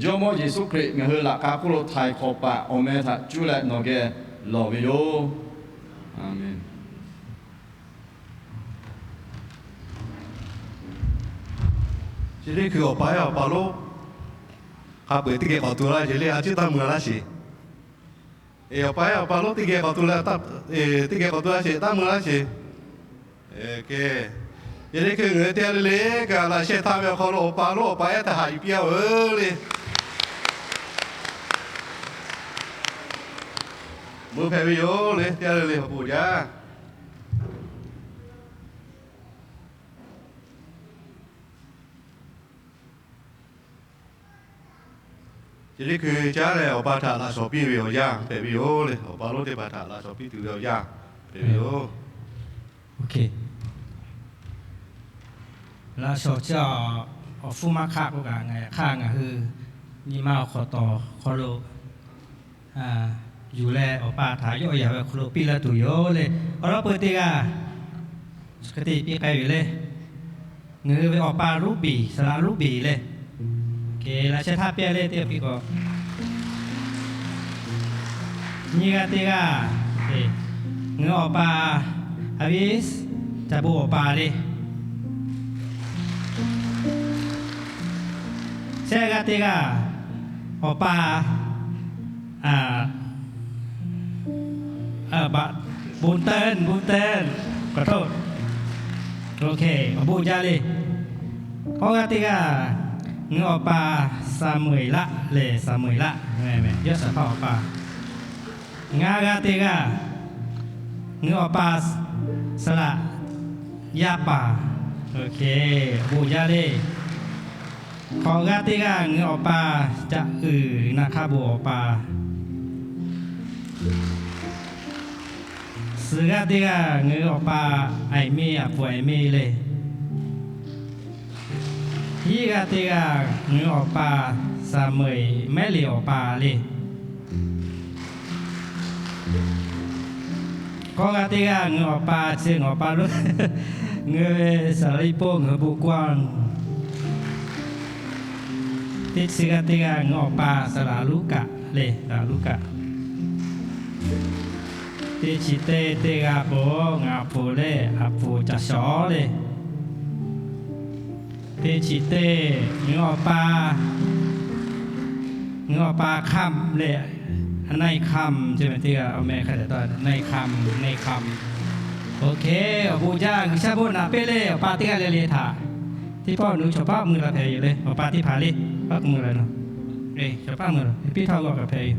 Jawˇmawˇ Yeˍsuˆ Hkriꞈ ngaˬ hui laꞈ k'a hk'oˆ lo htaiˍ hk'awꞈ paˍ awˬ meh htaꞈ cuˇ leh nawˬ geh lawˬ ve yoˬ. A menˍ. Chi teˇ hkui awˬ pa ehˉ awˬ pa lonˉ hk'a peu-eˬ teˇ geh k'awꞈ tu laˇ sheˍ le, a ciˉ taˇ mui laˇ sheˍ. Awˬ pa ehˉ awˬ pa lonˉ teˇ geh k'awꞈ tu leh, teˇ geh k'awꞈ tu laˇ sheˍ, taˇ mui laˇ sheˍ. Kehˬ, yaꞈ nyi hkui ngaˬ hui teˇ g'aˇ le le kaꞈ laꞈ sheh htaˇ ve awˬ hk'aw lo awˬ pa lonˉ awˬ pa ehˉ teˇ haꞈ yuˬ piˇ-a veuˬ le. Mui hpehꞈ ve yoˬ le, teˇ g'aˇ le le awˬ bon jaˇ. Chi teˇ hkui caˉ leh awˬ pa htaꞈ laꞈ shawˍ piˇ ve awˬ yanˇ hpehꞈ ve yoˬ le. Awˬ pa lonˉ teˇ hpaˍ htaꞈ laꞈ shawˍ piˇ tuˬ ve awˬ yanˇ hpehꞈ ve yoˬ. Laꞈ shawˍ chi awˬ hpfuhˇ maˇ hk'aˆ k'o kaꞈ, ngaˬ hk'aˇ ngaˬ hui nyi ma awˬ hk'awꞈ tawˍ hk'aw lo yuˬ leh, awˬ pa htaꞈ yawˆ yan ve awˬ hk'aw lo piˇ laˇ tuˬ yoˬ le. Awˬ lawn peuˬ teˇ g'aˇ hk'e te piˇ k'ai ve le. Ngaˬ hui ve awˬ pa Ruˉbeˍ, Saˍ laꞈ Ruˉbeˍ le. Kehˬ, laꞈ sheh htaˇ piˇ le, teˇ g'aˇ piˇ k'o. Nyiˇ g'aˇ teˇ g'aˇ, ngaˬ hui awˬ pa Aˍviˆ, Caˇ bon awˬ pa le. Shehˆ g'aˇ teˇ g'aˇ, awˬ pa Bon Teˇ, Bon Teˇ, awˬ bon jaˇ le. Awˇ g'aˇ teˇ g'aˇ, ngaˬ hui awˬ pa Saˍmo-eˍlaˆ lehˬ, Saˍmo-eˍlaˆ, yawˇ shaˍ hpaˇ awˬ pa. Ngaˇ g'aˇ teˇ g'aˇ, ngaˬ hui awˬ pa Saˍ laꞈ yaˇ paˍ, awˬ bon jaˇ le. Hk'awꞈ g'aˇ teˇ g'aˇ, ngaˬ hui awˬ pa Caꞈ uiˍ, naˬ hk'a bon awˬ pa. Suhˍ g'aˇ teˇ g'aˇ, ngaˬ hui awˬ pa Aiˍ miˇ, Aˍ puˍ Aiˍ miˇ le. Hiˉ g'aˇ teˇ g'aˇ, ngaˬ hui awˬ pa Saˍmo-eˍ, Mehˉliˍ awˬ pa le. K'awˇ g'aˇ teˇ g'aˇ, ngaˬ hui awˬ pa chi ngaˬ awˬ pa lo, ngaˬ hui ve Saˍ laꞈ Liˇ Poˆ, ngaˬ hui bon Guan. Teˇ chi g'aˇ teˇ g'aˇ, ngaˬ hui awˬ pa Saˍ laꞈ Luˉkaꞈ le, Saˍ laꞈ Luˉkaꞈ. Teˇ chi teˇ teˇ g'aˇ k'o, ngaˬ Aˍ puˍ le, Aˍ puˍ Caˍ shawˍ le. Teˇ chi teˇ, ngaˬ hui awˬ pa, ngaˬ hui awˬ pa Hkam le, Naiˇ Hkam, chi meh teˇ g'aˇ awˬ meh hk'a dehꞈ taw Naiˇ Hkam, Naiˇ Hkam. Oˇ hk'e, awˬ bon jaˇ, G'uiˬsha bon naꞈ piˇ le, awˬ pa teˇ g'aˇ le le htaꞈ. Teˇ pawˆ nawˬ hui chaw paˉ mui la hpehꞈ yoˬ le, awˬ pa teˇ hpaˍ le, paˉ mui la nawˬ. Chaw paˉ mui la, piˇ htawˇ g'awˇ kaꞈ hpehꞈ yoˬ.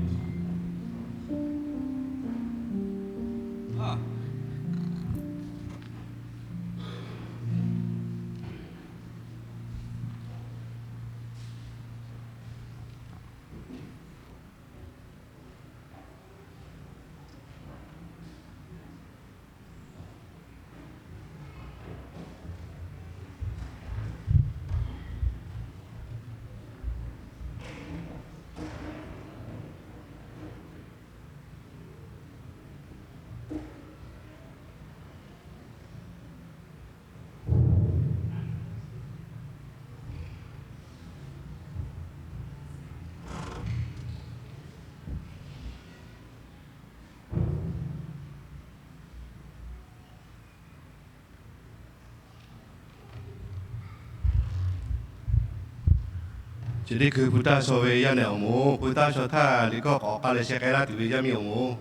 Chi teˇ hkui pu taˇ shaw ve yaˇ nehˬ awˬ moˍ, pu taˇ shaw htaˇ liꞈ hkawˇ k'awꞈ k'aˇ leh sheh k'ai laˇ tuˬ ve yaˇ miˇ awˬ moˍ.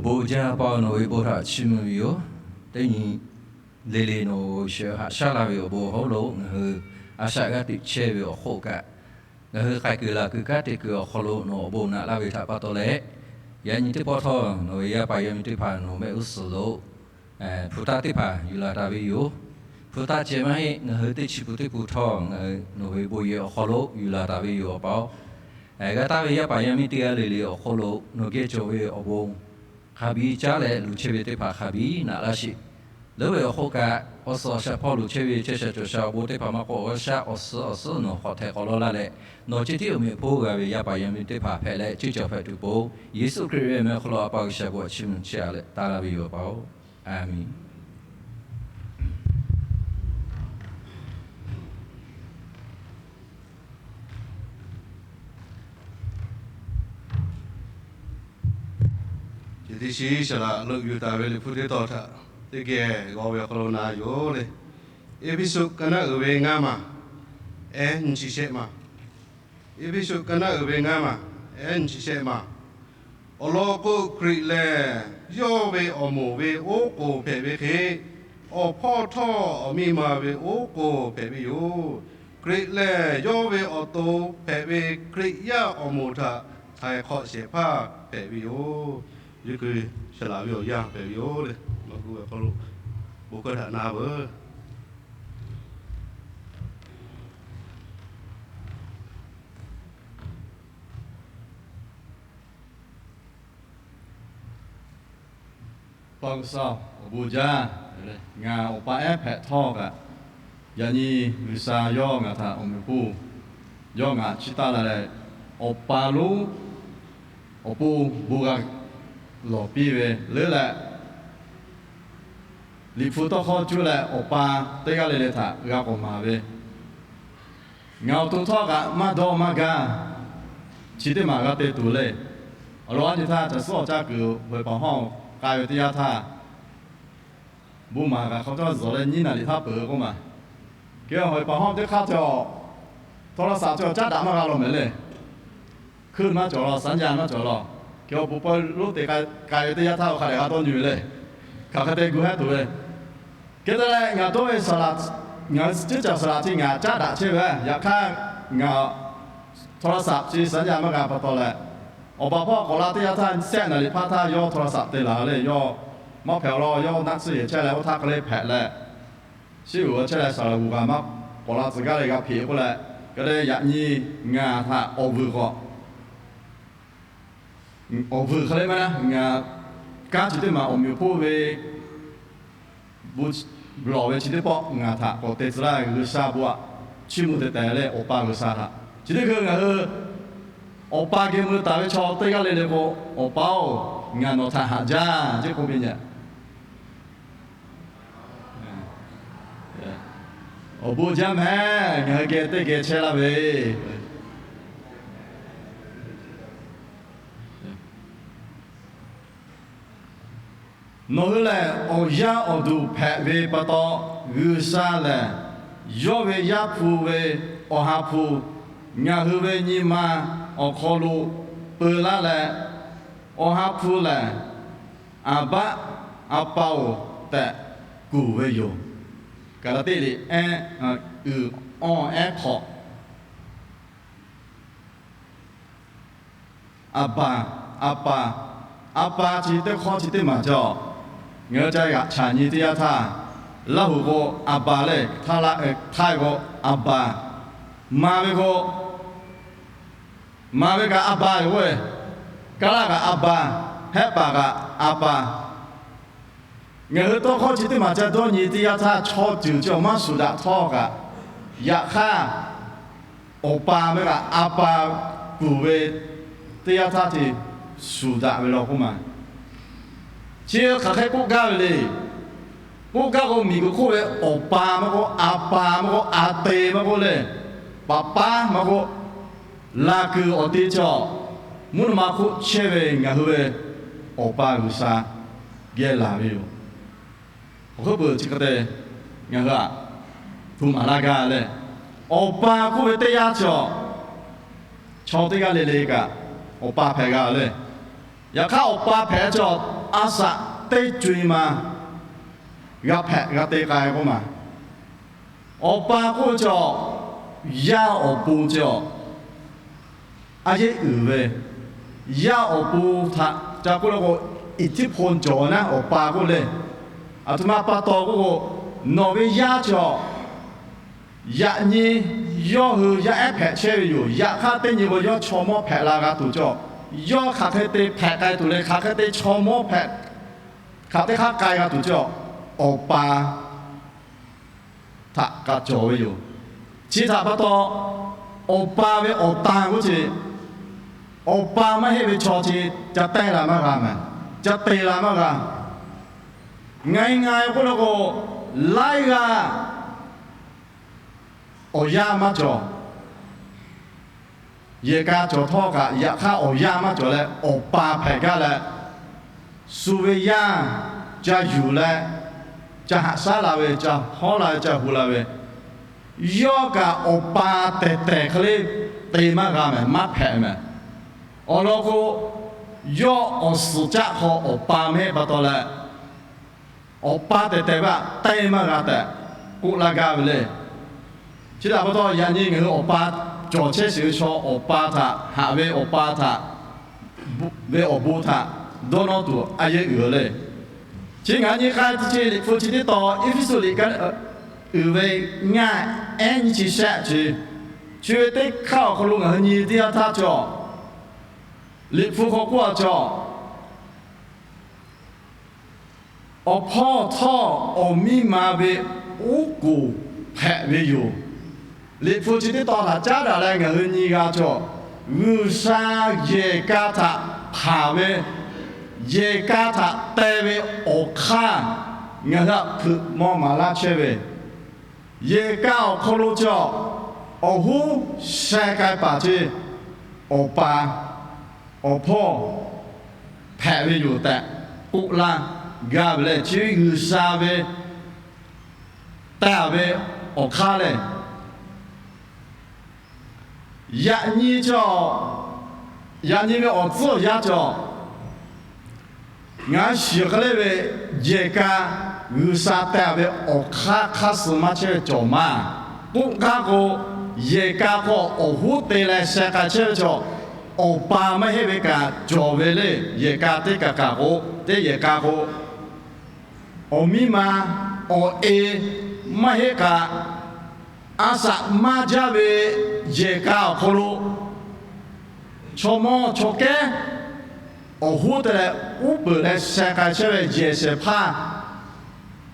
Awˬ bon jaˇ pa, nawˬ ve bon htaꞈ chiˇ mvuh ve yoˬ. Teˇ nyi le le nawˬ sha haꞈ shaˉ la ve awˬ bon awˬ hawˉ lo ngaˬ hui a shaꞈ g'aˇ teꞈ chehˇ ve awˬ hk'oˆ kaꞈ, ngaˬ hui k'ai kuiˬ laˬ kuiˬ kanˉ te kuiˬ awˬ hk'aw lo nawˬ awˬ bon naꞈ laˇ ve htaꞈ pa taw leh, yaꞈ nyi teˇ pawˆ htawˇ nawˬ ve yaˇ paˍ yaˇ miˇ teˇ hpaˍ nawˬ mehˆ g'uˇ suhˍ lo hpu taˇ teˇ hpaˍ yuˬ la taˍ ve yoˬ. Hpu taˇ ceh maˇ heˆ, ngaˬ hui teˇ chi pun teˇ pun htawˇ ngaˬ hui nawˬ ve bon yehˬ awˬ hk'aw lo yuˬ la taˍ ve yoˬ, Awˬ pa-oˬ. Gaˇ taˍ ve yaˇ paˍ yaˇ miˇ teˇ g'aˇ le le awˬ hk'aw lo nawˬ geh cawˬ ve awˬ bon hk'a biˇ caˉ leh, luˬ chehˇ ve teˇ hpaˍ hk'a biˇ naꞈ laˇ sheˍ. Leuˉ ve awˬ hk'oˆ kaꞈ, awˬ suhˍ awˬ shaˍ hpawˇ luˬ chehˇ ve chehˇ sha cawˬ sha awˬ bon teˇ hpaˍ maˇ k'oˆ, awˬ g'aˇ shaˉ awˬ suhˉ awˬ suhˉ nawˬ hk'awꞈ hteh k'awꞈ lawˇ laˇ leh, nawˬ chi tiˉ awˬ meꞈ awˬ hponˇ g'a ve yaˇ paˍ yaˇ miˇ teˇ hpaˍ hpehꞈ leh, ceˇ cawˬ hpehꞈ tuˬ pon, Yeˍsuˆ Hkriꞈ ve awˬ meh awˬ hk'aw lo A pa G'uiˬsha bon htaꞈ chiˇ mvuh chehˇ a leh taˇ laˇ ve yoˬ, Awˬ pa-oˬ. Aˍmenˍ. Chi teˇ shiˉ saˍ laꞈ leuˆ yuˬ taˍ ve Liꞈ hpu teˇ tawn htaꞈ teˇ geh g'aw ve awˬ hk'aw lo na yoˬ le. Eˇfeˇsuꞈ ka naˆ uiˍ ve ngaˇ maˬ, ehˉ nyiˇ chi shehˆ maˬ. Eˇfeˇsuꞈ ka naˆ uiˍ ve ngaˇ maˬ, ehˉ nyiˇ chi shehˆ maˬ. Awˬ lawn k'o, Hkriꞈ lehˬ yawˇ ve awˬ moˍ ve oˉ k'oˍ hpehꞈ ve hk'e, awˬ hpawˇ htawˇ awˬ miˇ ma ve oˉ k'oˍ hpehꞈ ve yoˬ. Hkriꞈ lehˬ yawˇ ve awˬ to hpehꞈ ve Hkriꞈ yaˇ awˬ moˍ htaꞈ htaiˍ hk'awꞈ shehˍ hpaˇ hpehꞈ ve yoˬ. Yeˇ kui saˍ laꞈ ve awˬ yanˇ hpehꞈ ve yoˬ le. Awˬ hk'aw lo bon hkawˇ htaꞈ na veuˬ. Pa G'uiˬsha, awˬ bon jaˇ. Ngaˬ awˬ pa ehˉ hpehꞈ htawˇ kaꞈ, yaꞈ nyi G'uiˬsha yawˇ ngaˬ htaꞈ awˬ meꞈ awˬ hponˇ yawˇ ngaˬ chiˇ taˆ la leh, awˬ pa lonˉ awˬ pon bon g'a lawˬ piˇ ve leuˉ leh, Liꞈ hpu tawˇ hkawˇ cuˇ leh awˬ pa teˇ g'aˇ le le htaꞈ g'a k'awꞈ maˍ ve, ngaˬ awˬ to htawˇ kaꞈ maˇ dawˇ maˇ gaˇ, chi teˇ maˬ g'a te tuˬ le. Awˬ lawn a nyi htaˇ, caˬ suhˉ awˬ caˇ kuiˬ hawehˬ paˍ hawˇ k'ai ve teˇ yanˇ htaˇ, bon maˍ kaꞈ hk'aw cawˇ zuhˬ leh nyiˇ naˍ liꞈ htaˇ peuˬ k'oˆ maˬ. Kehˬ hawehˬ paˍ hawˇ teˇ hk'aˇ cawˬ, โทรศัพท์ cawˬ caˉ daꞈ maˇ g'a law mehˍ le. Hkuiˇ maˇ cawˬ law, สัญญาณ maˇ cawˬ law. Kehˬ awˬ pon pawehˇ lonˉ te k'ai ve teˇ yanˇ htaˇ, awˬ hk'a dehꞈ g'a dawˇ nyi ve le. Hk'aˬ hk'e te gu hehˉ tuˬ ve. Hk'e te leh, ngaˬ dawˇ ve saˍ laꞈ, ngaˬ hui ceˇ caˬ saˍ laꞈ chi ngaˬ caˉ daꞈ chehˇ ve, yaꞈ hk'aˇ ngaˬ โทรศัพท์ chi สัญญาณ maˇ g'a pa taw leh, awˬ pa hpawˇ k'awꞈ la teˇ yanˇ htaˇ, sehˆ naˍ liꞈ hpaˇ htaˇ yawˇ โทรศัพท์ te laˬ ve le. Yawˇ maˇ hpehꞈ law, yawˇ naˆ tsuhˇ yehˬ chehˇ leh oˇ htaˇ hk'e le hpehꞈ leh, shiˉ uiˍ g'a chehˇ leh saˍ laꞈ g'uˬ g'a maˇ k'awꞈ la tcuh gaˇ leh g'a hpeꞈ k'oˆ leh, hk'e te yaꞈ nyi ngaˬ htaꞈ awˬ vuiˬ k'awꞈ, awˬ vuiˬ hk'e le maˇ na, ngaˬ kanˉ chi teˇ maˬ awˬ meꞈ awˬ hponˇ ve bon lawˬ ve chi teˇ pawˆ ngaˬ htaꞈ k'awꞈ te tcuh laˇ. G'uiˬsha bon htaꞈ chiˇ mvuh te tehꞈ leh, Awˬ pa G'uiˬsha htaꞈ chi teˇ hkui ngaˬ hui Awˬ pa geh mui taˍ ve chaw teˇ g'aˇ le le k'o, Awˬ pa-oˬ, ngaˬ nawˬ htaꞈ haꞈ jaˇ ceˇ k'oˆ piˇ nyi. Awˬ bon jaˇ mehˍ, ngaˬ hui geh teˇ geh chehˇ laˇ ve. Nawˬ hui lehˬ, awˬ yaˇ awˬ duˬ hpehꞈ ve pa taw, G'uiˬsha lehˬ yawˇ ve Yaˇ hpu ve Awˬ ha hpu ngaˬ hui ve nyi ma awˬ hk'aw lo peu laˇ leh, Awˬ ha hpu lehˬ, Aˍbaˆ, A pa-oˬ tehꞈ kuˬ ve yoˬ. Kaˍlaˍtiˆ liꞈ ehˉ, uiˍ awˇ ehˉ hk'awꞈ. A pa, A pa, A pa chi teˇ hkawˇ chi teˇ maˬ cawˬ. Ngaˬ hui ca g'aꞈ chaꞈ nyi teˇ yanˇ htaˇ, Laˇ huˍ k'o อาบา lehˬ, Htaiˇ k'o อาบา, มา ve k'o, มา ve kaꞈ อาบา yoˬ k'oˆ ve, Kaˉlaˆ kaꞈ อาบา, Hehˉ paˍ kaꞈ อาบา. Ngaˬ hui tawˇ hkawˇ chi teˇ maˬ ca dawˇ nyi teˇ yanˇ htaˇ, chaw ceuˬ chi awˬ maˇ shuˍ daꞈ htawˇ kaꞈ, yaꞈ hk'aˇ awˬ pa meh kaꞈ อาบา kuˬ ve teˇ yanˇ htaˇ te shuˍ daꞈ ve law k'oˆ ma. Chi hk'aˬ hk'e k'oˆ gaˇ ve le. K'oˆ gaˇ k'o, miˬguiˬ hk'oˆ ve awˬ pa maˇ k'oˆ, อาบา maˇ k'oˆ, อาเต maˇ k'oˆ lehˬ, ป๊าป๊า maˇ k'oˆ, laˬ kuiˬ awˬ te chaw, mvuhˇ naw ma hk'oˆ chehˇ ve ngaˬ hui ve Awˬ pa G'uiˬsha geh laˬ ve yoˬ. Awˬ hkuiˉ puiˍ chi hk'e te ngaˬ hui aꞈ hpu maˍ laˇ gaˇ leh, awˬ pa k'oˆ ve teˇ yanˇ chaw, chaw teˇ g'aˇ le le kaꞈ awˬ pa hpehꞈ g'a le. Yaꞈ hk'aˇ, awˬ pa hpehꞈ chaw a shaꞈ teˇ co-e ma g'a hpehꞈ g'a te k'ai k'oˆ ma. Awˬ pa k'oˆ ve chaw, yaˇ awˬ pon chaw, a yehˉ uiˍ ve, yaˇ awˬ pon htaꞈ ca k'oˆ le k'o, อิทธิพล cawˬ naˉ awˬ pa k'oˆ le. Aˬ htoꞈ ma pa taw k'oˆ k'o, nawˬ ve yaˇ chaw yaꞈ nyi yawˇ hui yaˇ ehˉ hpehꞈ chehˇ ve yoˬ. Yaꞈ hk'aˇ, teˇ nyi k'o yawˇ chaw mawˇ hpehꞈ la g'a tuˬ chaw, yawˇ hk'aˬ hk'e te hpehꞈ k'ai tuˬ leh hk'aˬ hk'e te chaw mawˇ hpehꞈ, hk'aˬ teˇ hk'aˇ k'ai g'a tuˬ chaw, awˬ pa htaꞈ kaꞈ cawˬ ve yoˬ. Chi htaꞈ pa taw, awˬ pa ve awˬ tan k'oˆ ce, awˬ pa maˇ heˆ ve chaw ce, ca tehˇ la maˇ g'a mehˍ, ca te la maˇ g'a. Nga nga k'oˆ la k'o, laiˉ g'aˇ awˬ yaˇ maˇ cawˬ. Yehˬ ka cawˬ htawˇ kaꞈ, yaꞈ hk'aˇ awˬ yaˇ maˇ cawˬ leh, awˬ pa hpehꞈ gaˇ leh, shu ve yaˇ ca yuˬ leh, ca haꞈ shaˉ la ve, ca hawˉ la ve, ca hu la ve, yawˇ kaꞈ awˬ pa tehˬ tehˬ hk'e le te maˇ g'a mehˍ, maˇ hpehꞈ mehˍ. Awˬ lawn k'o, yawˇ awˬ suhˍ caˆ hk'aw awˬ pa mehˆ pa taw leh, awˬ pa tehˬ tehˬ ve aꞈ te maˇ g'a tehꞈ k'oˆ laˇ gaˇ ve le. Chi htaꞈ pa taw, yaꞈ nyi ngaˬ hui awˬ pa cawˬ chehˇ sheˍ ve chaw, awˬ pa htaꞈ haꞈ ve, awˬ pa htaꞈ ve awˬ bon htaꞈ dawˇ nawˇ tuˬ a yehˉ uiˍ le. Chi ngaˬ hui nyi k'ai teˇ chi Liꞈ hpu chi teˇ tawn, Eˇfeˇsuꞈ liꞈ ka uiˍ ve ngaˇ ehˉ nyiˇ chi shehˆ chi, chi ve teˇ hk'aˇ awˬ hk'aw lo ngaˬ hui nyi teˇ yanˇ htaˇ cawˬ, Liꞈ hpu hk'aw k'oˆ a cawˬ, awˬ hpawˇ htawˇ awˬ miˇ ma ve oˉ k'oˍ hpehꞈ ve yoˬ. Liꞈ hpu chi teˇ tawn htaꞈ caˉ daꞈ leh ngaˬ hui nyi g'a cawˬ, G'uiˬsha yehˬ ka htaꞈ hpanˍ ve, yehˬ ka htaꞈ te ve awˬ hk'aˇ ngaˬ hui htaꞈ hpeuꞈ maw maˍ laˇ chehˇ ve, yehˬ ka awˬ hk'aw lo cawˬ, awˬ hoˉ sheh k'ai paˍ ce, awˬ pa awˬ hpawˇ hpehꞈ ve yoˬ tehꞈ k'oˆ laˇ gaˇ ve lehˬ, chi ve G'uiˬsha ve tehꞈ ve awˬ hk'aˇ lehˬ, yaꞈ nyi cawˬ, yaꞈ nyi ve awˬ tcuhˉ awˬ yanˇ cawˬ, ngaˬ shiˍ hk'e le ve yehˬ ka G'uiˬsha tehꞈ ve awˬ hk'aˇ hk'aˇ suh maˇ chehˇ ve cawˬ maˇ k'oˆ gaˇ k'o, yehˬ ka hk'aw awˬ hoˉ te leh sheh k'ai chehˇ ve cawˬ, awˬ pa maˇ heˆ ve kaꞈ cawˬ ve le. Yehˬ ka teˇ kaˬ kaˬ k'o, teˇ yehˬ ka k'o, awˬ miˇ ma awˬ e maˇ heˆ kaꞈ, a shaꞈ maˇ jaˇ ve yehˬ ka awˬ hk'aw lo chaw mawˇ chaw kehˉ awˬ hoˉ te leh uˉ peunˍ leh sheh k'ai chehˇ ve yehˬ shehˍ hpaˇ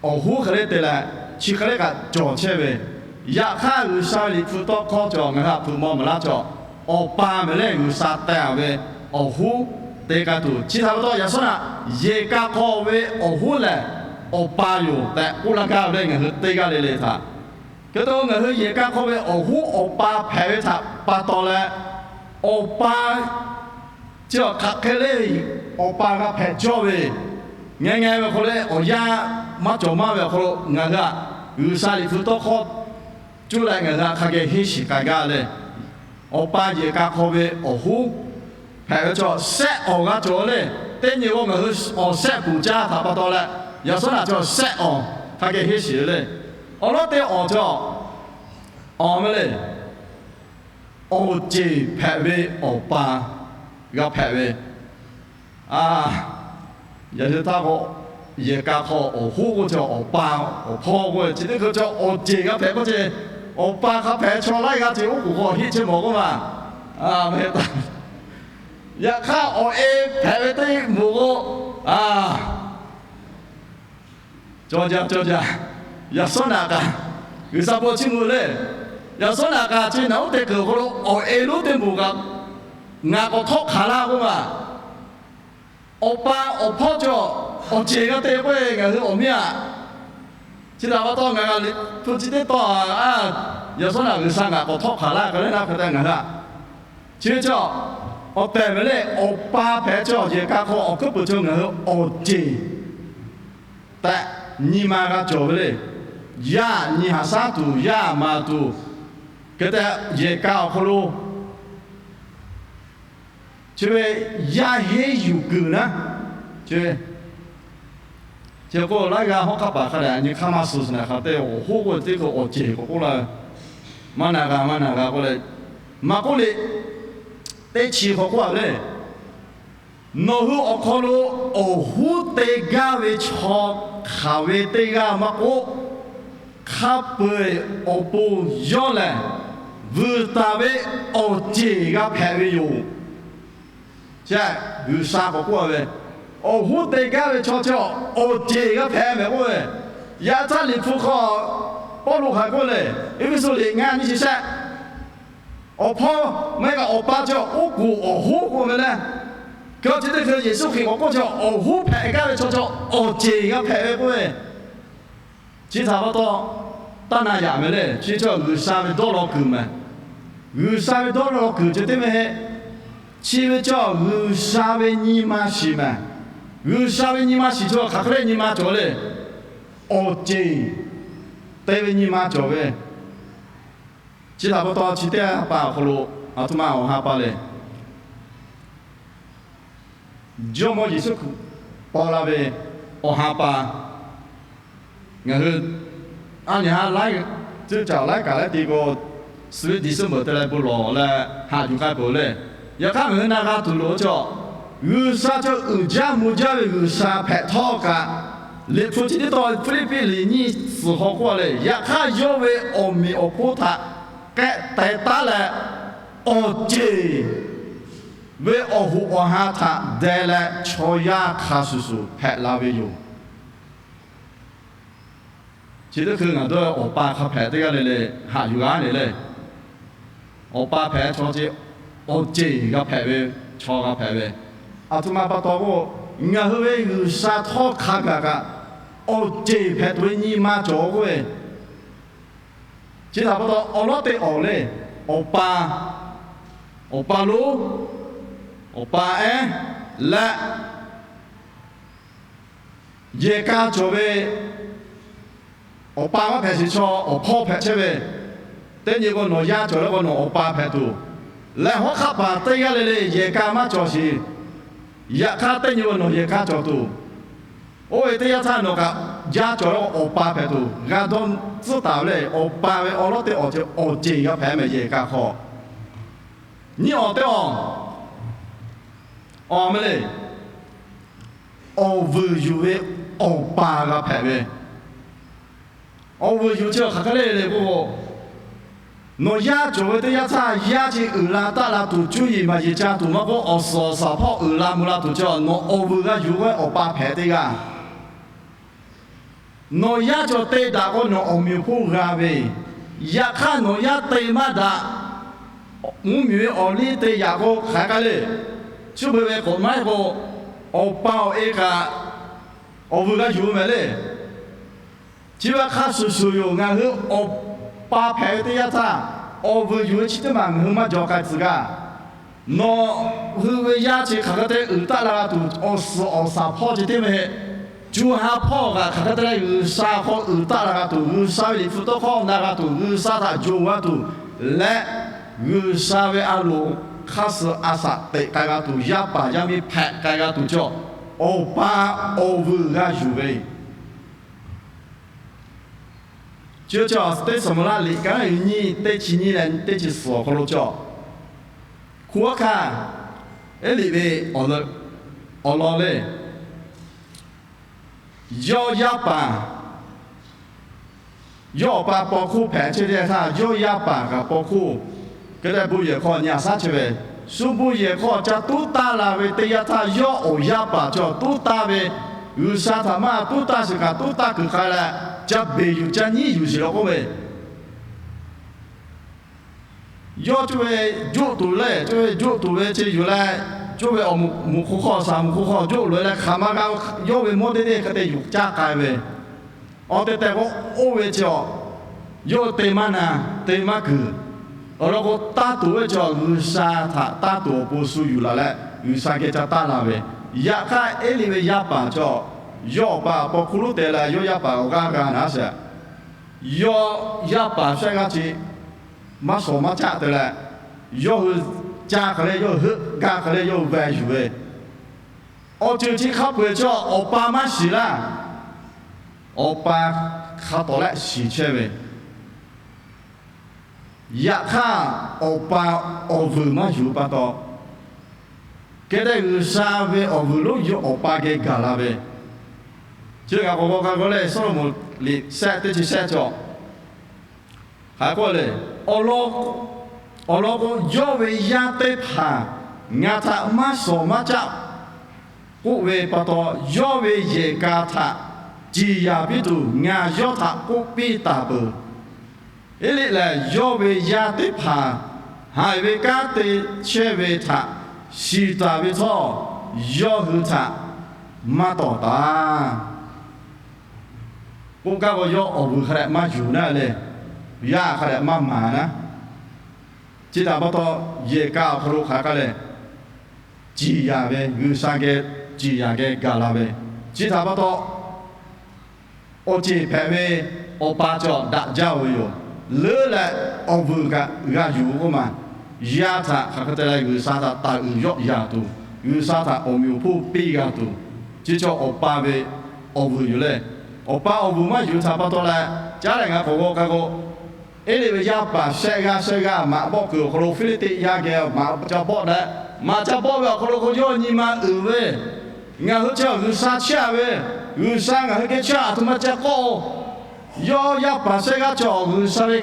awˬ hoˉ hk'e le te leh, chi hk'e le kaꞈ cawˬ chehˇ ve. Yaꞈ hk'aˇ, G'uiˬsha ve Liꞈ hpu tawˇ hkawˇ cawˬ ngaˬ hui htaꞈ hpeuꞈ maw maˍ laˇ cawˬ, awˬ pa mehˍ lehˬ G'uiˬsha tehꞈ ve awˬ hoˉ te k'ai tuˬ. Chi htaꞈ pa taw, yaꞈ shawˉ naꞈ yehˬ ka hk'aw ve awˬ hoˉ lehˬ awˬ pa yoˬ tehꞈ k'oˆ laˇ gaˇ ve le. Ngaˬ hui teˇ g'aˇ le le htaꞈ hk'e te, ngaˬ hui yehˬ ka hk'aw ve awˬ hoˉ awˬ pa hpehꞈ ve htaꞈ pa taw leh, awˬ pa chi awˬ hk'aˬ hk'e le awˬ pa g'a hpehꞈ cawˇ ve, ngeh ngeh ve hk'aw le awˬ yanˇ maˇ cawˬ maˇ ve awˬ hk'aw lo ngaˬ hui htaꞈ G'uiˬsha Liꞈ hpu tawˇ hkawˇ cuˇ leh ngaˬ hui htaꞈ hk'a geh henˇ shiˍ k'ai gaˇ le. Awˬ pa yehˬ ka hk'aw ve awˬ hoˉ hpehꞈ ve chaw shehˆ awˬ g'a cawˬ le. Teˇ nyi g'aw ngaˬ hui awˬ shehˆ puˍ caˇ htaꞈ pa taw leh, yaꞈ shawˉ naꞈ chaw shehˆ awˬ hk'a geh henˇ shiˍ ve le. Awˬ lawn teˇ awˬ chaw, awˬ meh le, awˬ ceˬ hpehꞈ ve awˬ pa g'a hpehꞈ ve. A, yaꞈ sheh htaˇ k'o, Yehˬ ka hk'aw awˬ hoˉ k'oˆ chi awˬ pa awˬ hpawˇ k'oˆ ve, chi teˇ hkui chi awˬ ceˬ g'a hpehꞈ k'oˆ ce, awˬ pa hk'a hpehꞈ chaw laiˉ g'aˇ ce oˉ k'oˍ k'o hiˆ chehˇ mawˬ k'oˆ ma. Yaꞈ hk'aˇ awˬ e hpehꞈ ve teˇ moˍ k'o, a, cawˬ jaˇ cawˬ jaˇ, yaꞈ shawˉ naꞈ kaꞈ, G'uiˬsha bon chiˇ mvuh le. Yaꞈ shawˉ naꞈ kaꞈ chi naˬ uˉ te kuiˬ awˬ hk'aw lo awˬ e lonˉ teˇ moˍ kaꞈ ngaˬ k'awꞈ htawˆ hk'aˬ laˇ k'oˆ ma. Awˬ pa awˬ hpawˇ cawˬ awˬ ceˬ g'a te k'oˆ ve ngaˬ hui awˬ miˇ aꞈ. Chi htaꞈ pa taw ngaˬ g'a le, hpu chi teˇ tawˇ a, yaꞈ shawˉ naꞈ G'uiˬsha ngaˬ k'awꞈ htawˆ hk'aˬ laˇ k'o le naˇ hk'e te ngaˬ hui aꞈ. Chi ve chaw awˬ tehˬ ve le, awˬ pa hpehꞈ chaw yehˬ ka hk'aw awˬ hkuiˉ puiˍ chaw ngaˬ hui awˬ ceˬ tehꞈ nyi ma g'a cawˬ ve le. Yaˇ nyi haꞈ shaˉ tuˬ yaˇ maˍ tuˬ, hk'e te yehˬ ka awˬ hk'aw lo chi ve yaˇ henˇ yuˬ kuiˬ naˉ, chi chi k'oˆ laiˉ g'aˇ hawˉ hk'aˆ paˍ hk'a dehꞈ nyi hk'aˇ maˇ suh suh naꞈ hk'a te awˬ hoˉ k'oˆ ve teˇ hkui awˬ ceˬ k'awꞈ k'oˆ laˇ ve, maˇ na g'a maˇ na g'a k'oˆ le. Maˇ k'oˆ le, teˇ chi hk'aw k'oˆ a le. Nawˬ hui awˬ hk'aw lo awˬ hoˉ te gaˇ ve chaw hk'aˬ ve teˇ g'aˇ maˇ k'oˆ, hk'a peu-eˬ awˬ pon yawˇ lehˬ, vuiˬ taˍ ve awˬ ceˬ g'a hpehꞈ ve yoˬ. G'uiˬsha k'awꞈ k'oˆ ve, awˬ hoˉ te gaˇ ve chaw chi awˬ ceˬ g'a hpehꞈ mehˍ k'oˆ ve, yaꞈ htaˇ Liꞈ hpu hk'aw Pawˇluꞈ hk'aˬ k'oˆ le, Eˇfeˇsuꞈ liꞈ ngaˇ nyiˇ chi shehˆ, awˬ hpawˇ maˇ heˆ kaꞈ awˬ pa chi awˬ oˉ k'oˍ awˬ hoˉ k'oˆ ve le. Hk'e chi teˇ hkui Yeˍsuˆ Hkriꞈ k'awꞈ k'oˆ chi awˬ hoˉ hpehꞈ gaˇ ve chaw chi awˬ ceˬ g'a hpehꞈ ve k'oˆ ve, chi htaꞈ pa taw taˇ na yaꞈ mehˍ le. Chi chi G'uiˬsha ve dawˇ law kuiˬ mehˍ. G'uiˬsha ve dawˇ law kuiˬ chi teˇ mehˍ heˆ. Chi ve chi G'uiˬsha ve nyi ma shiˍ mehˍ. G'uiˬsha ve nyi ma shiˍ chi hk'aˬ hk'e le nyi ma cawˬ le. Awˬ ceˬ te ve nyi ma cawˬ ve. Chi htaꞈ pa taw chi teˇ ha pa awˬ hk'aw lo aˬ htoꞈ ma awˬ ha pa le. Jawˇmawˇ Yeˍsuˆ Hkriꞈ paw la ve awˬ ha pa, ngaˬ hui a nyi ha laiˉ, tcuhˇ caˬ laiˉ kaꞈ laiˉ te k'o, suˍ ve December te leh bon lawˬ leh haꞈ yuˬ k'ai peuˬ le. Yaꞈ hk'aˇ ngaˬ hui na g'a tuˬ loˍ ve chaw, G'uiˬsha chaw uiˍ jaˇ mvuh jaˇ ve G'uiˬsha hpehꞈ htawˇ kaꞈ, Liꞈ hpu chi teˇ tawˇ Hpiˇliˇpiˆ liꞈ nyiˇ suhˍ hk'aw k'oˆ le, yaꞈ hk'aˇ yawˇ ve awˬ meꞈ awˬ hponˇ htaꞈ k'ehˆ teh taˉ leh, awˬ ceˬ ve awˬ hoꞈ awˬ ha htaꞈ deh leh chaw yaˇ hk'a shuˍ shuˍ hpehꞈ la ve yoˬ. Chi teˇ hkui ngaˬ dawˇ awˬ pa hk'a hpehꞈ teˇ g'aˇ le le haꞈ yuˬ g'a le le. Awˬ pa hpehꞈ chaw chi awˬ ceˬ g'a hpehꞈ ve, chaw g'a hpehꞈ ve. Aˬ htoꞈ ma pa taw k'o, ngaˬ hui ve G'uiˬsha htawˇ hk'a gaˬ kaꞈ awˬ ceˬ hpehꞈ tuˬ ve nyi ma cawˬ k'oˆ ve, chi htaꞈ pa taw awˬ lawˉ teˇ awˬ le, awˬ pa, awˬ pa lonˉ, awˬ pa ehˉ leh, yehˬ ka cawˬ ve awˬ pa maˇ hpehꞈ sheˍ chaw awˬ hpawˇ hpehꞈ chehˇ ve, teˇ nyi k'o nawˬ yaˇ cawˬ leh k'o nawˬ awˬ pa hpehꞈ tuˬ, leh hawˉ hk'aˆ paˍ teˇ g'aˇ le le yehˬ ka maˇ cawˬ sheˍ. Yaꞈ hk'aˇ teˇ nyi k'o nawˬ yehˬ ka cawˬ tuˬ, oˇ ve teˇ yanˇ htaˇ nawˬ kaꞈ yaˇ cawˬ leh k'o awˬ pa hpehꞈ tuˬ g'a dawˇ tcuhˉ taˍ ve le. Awˬ pa ve awˬ lawˉ teˇ awˬ ceuˬ awˬ ceˬ g'a hpehꞈ mehˍ yehˬ ka hk'aw. Nyiˇ awˬ teˇ awˬ, awˬ meh le, awˬ vuiˬ yuˬ ve awˬ pa g'a hpehꞈ ve. Awˬ vuiˬ yuˬ chi hk'aˬ hk'e le le k'o, nawˬ yaˇ cawˬ ve teˇ yanˇ htaˇ yaˇ chi uiˍ la taˆ la tuˬ, cuˇ yiˍ maˍ yiˍ ca tuˬ maˇ k'oˆ, awˬ suhˍ awˬ shaˍ hpawˇ uiˍ la mvuh la tuˬ chi nawˬ awˬ vuiˬ g'a yuˬ ve awˬ pa hpehꞈ teˇ g'aˇ. Nawˬ yaˇ cawˬ te daꞈ k'o nawˬ awˬ meꞈ awˬ hponˇ g'a ve, yaꞈ hk'aˇ nawˬ yaˇ te maˇ daꞈ, mvuhˇmiˬ ve awˬ liˇ te yaꞈ k'o hk'aˬ k'ai le. Chi beuꞈ ve k'awꞈ maˇ heˆ k'o, awˬ pa awˬ e kaꞈ awˬ vuiˬ g'a yuˬ mehˍ le. Chi ve hk'a shuˍ shuˍ yoˬ. Ngaˬ hui awˬ pa hpehꞈ ve teˇ yanˇ htaˇ, awˬ vuiˬ yuˬ ve chi teˇ maˬ ngaˬ hui maˇ jaw k'ai tcuh gaˇ. Nawˬ hui ve yaˇ chi hk'aˬ hk'e te uiˍ taˆ la g'a tuˬ, awˬ suhˍ awˬ shaˍ hpawˇ chi teˇ meh, co ha hpawˇ kaꞈ hk'aˬ hk'e te leh G'uiˬsha hk'aw uiˍ taˆ la g'a tuˬ, G'uiˬsha ve Liꞈ hpu tawˇ hkawˇ na g'a tuˬ, G'uiˬsha htaꞈ yonˍ g'a tuˬ leh, G'uiˬsha ve a loˍ hk'aˇ suh a shaꞈ teꞈ k'ai g'a tuˬ, yaˇ paˍ yaˇ miˇ hpehꞈ k'ai g'a tuˬ chaw, awˬ pa awˬ vuiˬ g'a yuˬ ve. Chi teˇ Saˍmo laˇ liꞈ ka nyiˇ teˇ chi nyiˇ leh teˇ chi suhˍ awˬ hk'aw lo chaw, hkunˉ hawˉ hkanˇ Eˇliꞈ ve awˬ lawn le. Yawˇ yaˇ paˍ, yawˇ awˬ pa paw hkuˇ hpehꞈ chehˇ ve htaˇ, yawˇ yaˇ paˍ kaꞈ paw hkuˇ, hk'e te bon yehˬ hk'aw nyi a shaˉ chehˇ ve, shu bon yehˬ hk'aw ca tuˉ taˇ la ve teˇ yanˇ htaˇ, yawˇ awˬ yaˇ paˍ cawˬ tuˉ taˇ ve, G'uiˬsha htaꞈ maˇ tuˉ taˇ shiˍ kaꞈ tuˉ taˇ kuiˬ k'ai leh, ca beˬ yuˬ ca nyiˉ yuˬ shiˍ law k'oˆ ve, yawˇ cuˇ ve juˆ tuˬ leh, cuˇ ve juˆ tuˬ ve chi yuˬ leh, cuˇ ve awˬ moˍ hk'oˆ hk'aw, shaˍ moˍ hk'oˆ hk'aw juˆ loꞈ e leh hk'aˬ ma g'a, yawˇ ve mawˇ teˇ teˇ hk'e te yuˬ caˇ k'ai ve, awˬ te tehˬ k'o, oˇ ve chi awˬ, yawˇ te maˇ na, te maˇ kuiˬ. Awˬ lawn k'o, taˇ tuˬ ve chi awˬ G'uiˬsha htaꞈ taˇ tuˬ awˬ pon shu yuˬ laˬ leh, G'uiˬsha geh ca taˇ la ve. Yaꞈ hk'aˇ, Eˇliˆ ve yaˇ paˍ cawˬ, yawˇ awˬ pa paw hkuˇ lonˉ te leh yawˇ yaˇ paˍ awˬ g'aˇ g'a naˉ sheˍ. Yawˇ yaˇ paˍ shehˆ g'aˇ chi maˇ shawˍ maˇ caˆ te leh, yawˇ hui caˇ hk'e leh, yawˇ hui heuˆ gaˇ hk'e leh, yawˇ hui ve yuˬ ve, awˬ ceuˬ chi hk'a peu-eˬ chi awˬ pa maˇ shiˍ laˇ. Awˬ pa hk'a tawˍ leh shiˍ chehˇ ve, yaꞈ hk'aˇ, awˬ pa awˬ vuiˬ maˇ yuˬ pa taw, hk'e te G'uiˬsha ve awˬ vuiˬ lonˉ yawˇ awˬ pa geh gaˬ la ve, chi ngaˬ k'awꞈ g'aw k'a g'aw leh Sawˉlaꞈmonˍ liꞈ shehˆ teˇ chi shehˆ cawˬ hk'aˬ hk'e k'oˆ le, awˬ lawn k'o, yawˇ ve yaˇ teˇ hpaˍ ngaˬ htaꞈ maˇ shawˍ maˇ caˆ k'oˆ ve pa taw, yawˇ ve yehˬ ka htaꞈ ciˍ yanˍ piˇ tuˬ ngaˬ yawˇ htaꞈ k'oˆ piˇ taˍ peuˬ. Eˇliˆ lehˬ, yawˇ ve yaˇ teˇ hpaˍ haiˬ ve kanˉ te chehˇ ve htaꞈ shiˍ taˍ ve htawˇ, yawˇ hui htaꞈ maˇ tawˍ taˍ. K'oˆ gaˇ k'o, yawˇ awˬ vuiˬ hk'a dehꞈ maˇ yuˬ naˉ leh, yaˇ hk'a dehꞈ maˇ maˍ naˉ. Chi htaꞈ pa taw, yehˬ ka awˬ hk'aw lo hk'aˬ hk'e leh, ciˍ yanˍ ve, G'uiˬsha geh ciˍ yanˍ geh gaˬ la ve, chi htaꞈ pa taw, awˬ ceˬ hpehꞈ ve awˬ pa cawˬ daꞈ jaˇ-oˬ ve yoˬ. Leuˉ leh awˬ vuiˬ kaꞈ g'a yuˬ k'oˆ ma, yaˇ htaꞈ hk'aˬ hk'e te leh G'uiˬsha htaꞈ taˍ uiˍ yawˆ yan tuˬ, G'uiˬsha htaꞈ awˬ meꞈ awˬ hponˇ piˇ g'a tuˬ, chi cawˬ awˬ pa ve awˬ vuiˬ yoˬ le. Awˬ pa awˬ vuiˬ maˇ yuˬ htaꞈ pa taw leh, caˉ leh ngaˬ k'awꞈ g'aw k'a k'o, Eˇliˆ ve yaˇ paˍ shehˆ g'aˇ shehˆ g'aˇ maꞈ bawˆ kuiˬ awˬ hk'aw lo Hpiˇliˇtiˆ yaˇ geh maꞈ ca bawˆ leh, maꞈ ca bawˆ ve awˬ hk'aw lo k'o, yawˇ nyi ma uiˍ ve, ngaˬ hui chi G'uiˬsha chiˇ aꞈ ve, G'uiˬsha ngaˬ hui geh chiˇ aꞈ tuˬ ma ca k'oˆ-oˬ. Yawˇ yaˇ paˍ shehˆ g'aˇ cawˬ G'uiˬsha ve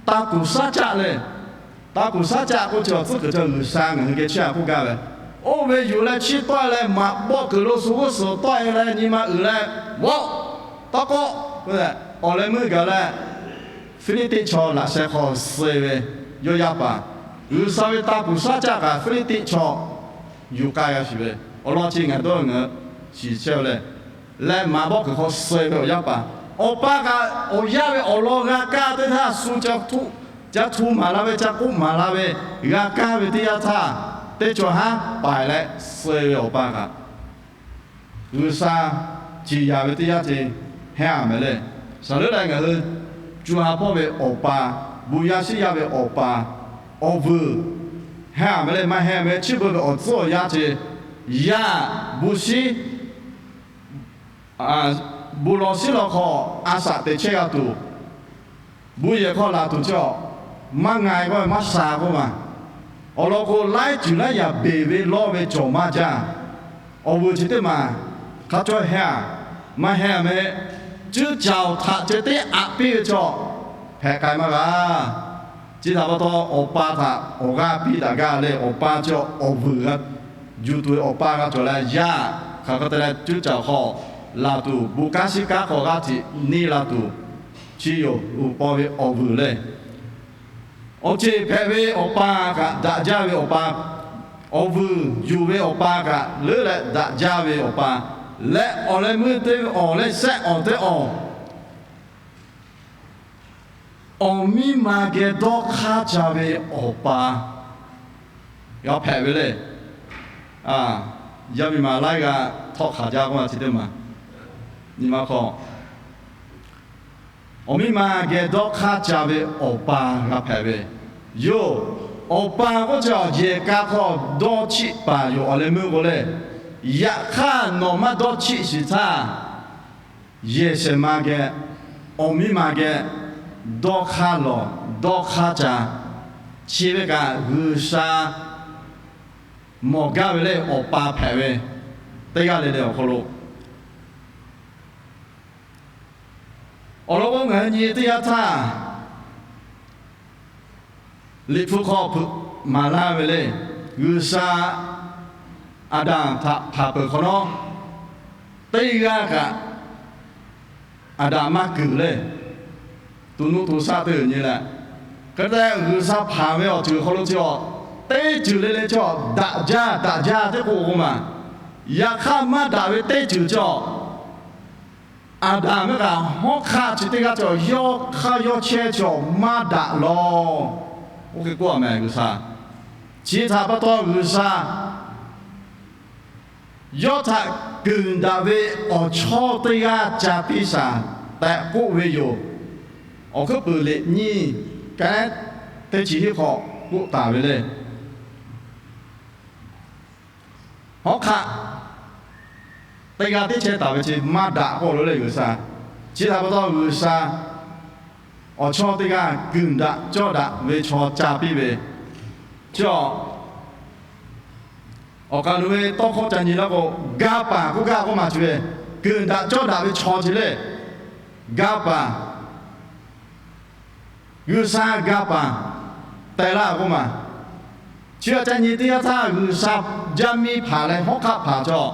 taˇ kuˬ shaˉ caˆ leh, taˇ kuˬ shaˉ caˆ k'oˆ chi awˬ tcuhˉ kuiˬ cawˬ G'uiˬsha ngaˬ hui geh chiˇ aꞈ k'oˆ gaˇ ve, oˇ ve yuˬ leh chiˇ tawˆ leh maꞈ bawˆ kuiˬ lo shu g'uˇ suhˍ tawˆ e leh nyi ma uiˍ leh, Vawˆ, tawˇ k'awˆ, awˬ leh meuˇ gaˬ leh, Hpiˇliˇtiˆ chaw laꞈ sheh hk'aw suh e ve, yawˇ yaˇ paˍ, G'uiˬsha ve taˇ kuˬ shaˉ caˆ kaꞈ Hpiˇliˇtiˆ chaw yuˬ k'ai g'a shiˍ ve, awˬ lawn chi ngaˬ dawˇ ngaˬ shiˍ chehˇ-oˬ leh, leh maꞈ bawˆ kuiˬ hk'aw suh e ve awˬ yaˇ paˍ, awˬ pa kaꞈ awˬ yaˇ ve awˬ lawn g'a kaˇ teˇ htaˇ shu ca htu maˍ la ve, ca k'oˆ maˍ la ve, g'a kaˇ ve teˇ yanˇ htaˇ, teˇ cawˬ haˉ paiˍ leh suh e ve awˬ pa kaꞈ G'uiˬsha ciˍ yanˍ ve teˇ yanˇ te hehnˇ a mehˍ le. Saˍ leuˉ leh ngaˬ hui cu ha hpawˇ ve awˬ pa, bon yaˇ shiˉ yaˇ ve awˬ pa, awˬ vuiˬ hehnˇ a mehˍ le. Maˇ hehnˇ ve chi beuꞈ ve awˬ tcuhˉ awˬ yanˇ ce, yaˇ bon shiˉ bon law shiˉ law hk'aw a shaꞈ teꞈ chehˇ g'a tuˬ, bon yehˬ hk'aw laˬ tuˬ cawˬ, maˇ nga e k'oˆ ve maˇ sha k'oˆ ma. Awˬ lawn k'o, laiˉ ceuˬ laiˉ yaꞈ beˬ ve lawˇ ve cawˬ maˇ jaˇ. Awˬ vuiˬ chi teˇ maˬ hk'a cawˇ hehnˇ a, maˇ hehnˇ a mehˍ, cuˇ caˬ awˬ htaꞈ ceh teˉ aꞈ piˇ ve cawˬ hpehꞈ k'ai maˇ g'a. Chi htaꞈ pa taw, awˬ pa htaꞈ awˬ g'aˇ piˇ daꞈ gaˇ leh, awˬ pa cawˬ awˬ vuiˬ g'a yuˬ tuˬ ve awˬ pa g'a cawˬ leh, yaˇ hk'aˬ hk'e te leh cuˇ caˬ awˬ hk'aw laˬ tuˬ, bon kanˉ shiˉ kanˉ hk'aw g'aˇ hteꞈ neˇ la tuˬ, chi yoˬ uiˍ paw ve awˬ vuiˬ le. Awˬ ceˬ hpehꞈ ve awˬ pa kaꞈ daꞈ jaˇ ve awˬ pa, awˬ vuiˬ yuˬ ve awˬ pa kaꞈ leuˉ leh daꞈ jaˇ ve awˬ pa, leh awˬ leh meuˇ teˇ awˬ leh sehˆ awˬ teˇ awˬ awˬ miˇ ma geh dawˇ hk'aˇ ca ve awˬ pa g'a hpehꞈ ve le. Yaˇ miˇ ma laiˉ g'aˇ htawˆ hk'aˬ jaˇ k'oˆ ma chi teˇ maˬ, nyi ma hk'aw awˬ miˇ ma geh dawˇ hk'aˇ ca ve awˬ pa g'a hpehꞈ ve yoˬ. Awˬ pa k'oˆ chi awˬ yehˬ ka hk'aw dawˇ chiˆ paˍ yoˬ. Awˬ leh meuˇ k'o le, yaꞈ hk'aˇ nawˬ maˇ dawˇ chiˆ shiˍ htaˇ, yehˬ shehˍ ma geh, awˬ miˇ ma geh dawˇ hk'aˇ lawˬ, dawˇ hk'aˇ ca. Chi ve kaꞈ G'uiˬsha mawˬ gaˇ ve le. Awˬ pa hpehꞈ ve teˇ g'aˇ le le awˬ hk'aw lo Awˬ lawn k'o, ngaˬ hui nyi teˇ yanˇ htaˇ, Liꞈ hpu hk'aw hpeuꞈ maˍ laˇ ve le. G'uiˬsha Aˍdanˍ htaꞈ hpanˍ peuˬ hk'awꞈ nawˉ, teˇ g'aˇ kaꞈ Aˍdanˍ maˇ kuiˬ le. To nuˇ to shaˆ teˇ g'uiˬ nyi leh, hk'e te G'uiˬsha hpanˍ ve awˬ ceuˬ hk'aw lo chi awˬ, teˇ ceuˬ le le chi awˬ daꞈ jaˇ daꞈ jaˇ teˇ k'oˆ k'o maˬ. Yaꞈ hk'aˇ maˇ daꞈ ve teˇ ceuˬ chi awˬ, Aˍdanˍ mehˆ kaꞈ hawˉ hk'aˆ chi teˇ g'aˇ chi awˬ yawˇ hk'aˇ yawˇ chehˇ chi awˬ maˇ daꞈ lawˬ. Oˇ hk'e k'oˆ a meh G'uiˬsha. Chi htaꞈ pa taw G'uiˬsha yawˇ htaꞈ kuiˬ daꞈ ve awˬ chawˇ teˇ g'aˇ ca piˇ shaˍ tehꞈ k'oˆ ve yoˬ. Awˬ hkuiˉ puiˍ liꞈ nyiˇ ka teˇ chi hiˆ hk'aw k'oˆ taˍ ve le. Hawˉ hk'aˆ teˇ g'aˇ teˇ chehˇ taˍ ve chi maˇ daꞈ k'oˆ lo le G'uiˬsha. Chi htaꞈ pa taw G'uiˬsha awˬ chawˇ teˇ g'aˇ kuiˬ daꞈ cawˇ daꞈ ve chaw ca piˇ ve, chi awˬ, awˬ kaˍ lo ve tawˇ hkawˇ ca nyi laˇ k'o, ga paˍ k'oˆ gaˇ k'oˆ maˬ chi ve, kuiˬ daꞈ cawˇ daꞈ ve chaw chi le, ga paˍ, G'uiˬsha ga paˍ teh laˇ k'oˆ maˬ. Chi htaꞈ ca nyi teˇ yanˇ htaˇ G'uiˬsha yaˇ miˇ hpanˍ leh hawˉ hk'aˆ hpanˍ chi awˬ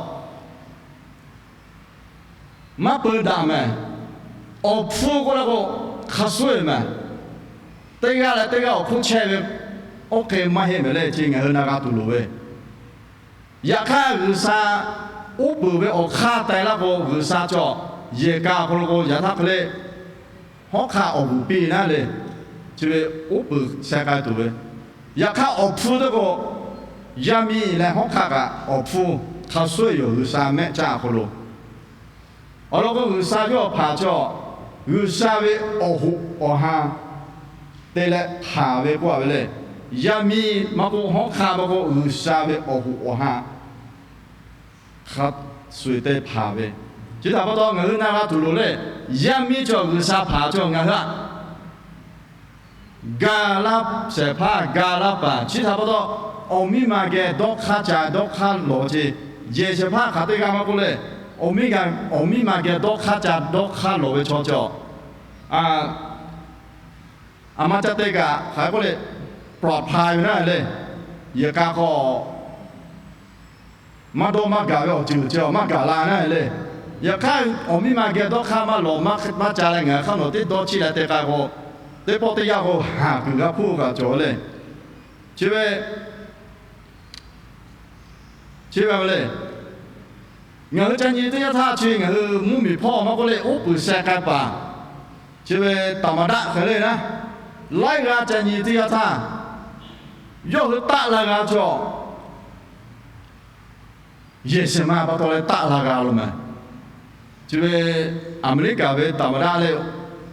maˇ peu daꞈ mehˍ. Awˬ hpfuhˇ k'oˆ laˇ k'o, hk'a suhˉ e mehˍ. Teˇ g'aˇ leh teˇ g'aˇ awˬ hk'oˆ chehˇ ve, oˇ hk'e maˇ heˆ mehˍ le, chi ngaˬ hui na g'a tuˬ loˍ ve. Yaꞈ hk'aˇ G'uiˬsha uˉ peunˍ ve awˬ hk'aˇ teh laˇ k'o, G'uiˬsha chi awˬ yehˬ ka awˬ hk'aw lo k'o, yaꞈ htaˇ hk'e le, hawˉ hk'aˆ awˬ g'uˬ piˇ naˉ le, chi ve uˉ peunˍ sheh k'ai tuˬ ve. Yaꞈ hk'aˇ awˬ hpfuhˇ teˇ k'o, yaˇ miˇ leh hawˉ hk'aˆ kaꞈ awˬ hpfuhˇ hk'a suhˉ e yoˬ G'uiˬsha mehˆ caˇ awˬ hk'aw lo. Awˬ lawn k'o, G'uiˬsha yawˇ hpanˍ chi awˬ, G'uiˬsha ve awˬ hoꞈ awˬ ha te leh hpanˍ ve k'oˆ a ve le. Yaˇ miˇ maˇ k'oˆ, hawˉ hk'aˆ maˇ k'oˆ, G'uiˬsha ve awˬ hoꞈ awˬ ha hk'a suhˍ te hpanˍ ve. Chi htaꞈ pa taw ngaˬ hui na g'a tuˬ loˍ le. Yaˇ miˇ chi awˬ G'uiˬsha hpanˍ chi awˬ ngaˬ hui a ga laˇ shehˍ hpaˇ ga laˇ paˍ. Chi htaꞈ pa taw, awˬ miˇ ma geh dawˇ hk'aˇ ca dawˇ hk'aˇ lawˬ ve ce. Yehˬ shehˍ hpaˇ hk'aˬ teˇ g'aˇ maˇ k'oˆ le, awˬ miˇ ma geh dawˇ hk'aˇ ca dawˇ hk'aˇ lawˬ ve chaw cawˬ. A ma ca te kaꞈ hk'aˬ hk'e k'oˆ le, ปลอดภัย ve naˉ le. Yehˬ ka hk'aw maˇ dawˇ maˇ gaˬ ve awˬ ceuˬ chi awˬ maˇ gaˬ la naˉ le. Yaꞈ hk'aˇ, awˬ miˇ ma geh dawˇ hk'aˇ maˇ lawˬ maˇ ca leh ngaˬ hui hk'aˇ nawˬ teˇ dawˇ chiˇ leh te k'ai k'o, teˇ pawˆ teˇ yanˇ k'o haˍ kuiˬ g'a hpuˇ kaꞈ cawˬ le. Chi ve, chi ve le, ngaˬ hui ca nyi teˇ yanˇ htaˇ chi ngaˬ hui mvuhˇmiˬ hpawˇ maˇ k'oˆ le, uˉ peunˍ sheh k'ai paˍ. Chi ve ธรรมดา hk'e le naˉ, laiˉ g'aˇ ca nyi teˇ yanˇ htaˇ, yawˇ hui taˆ la g'a cawˬ. Yehˬ shehˍ ma pa taw leh taˆ la g'a lo mehˍ. Chi ve Aˍmeˍriˆkaˍ ve ธรรมดา leh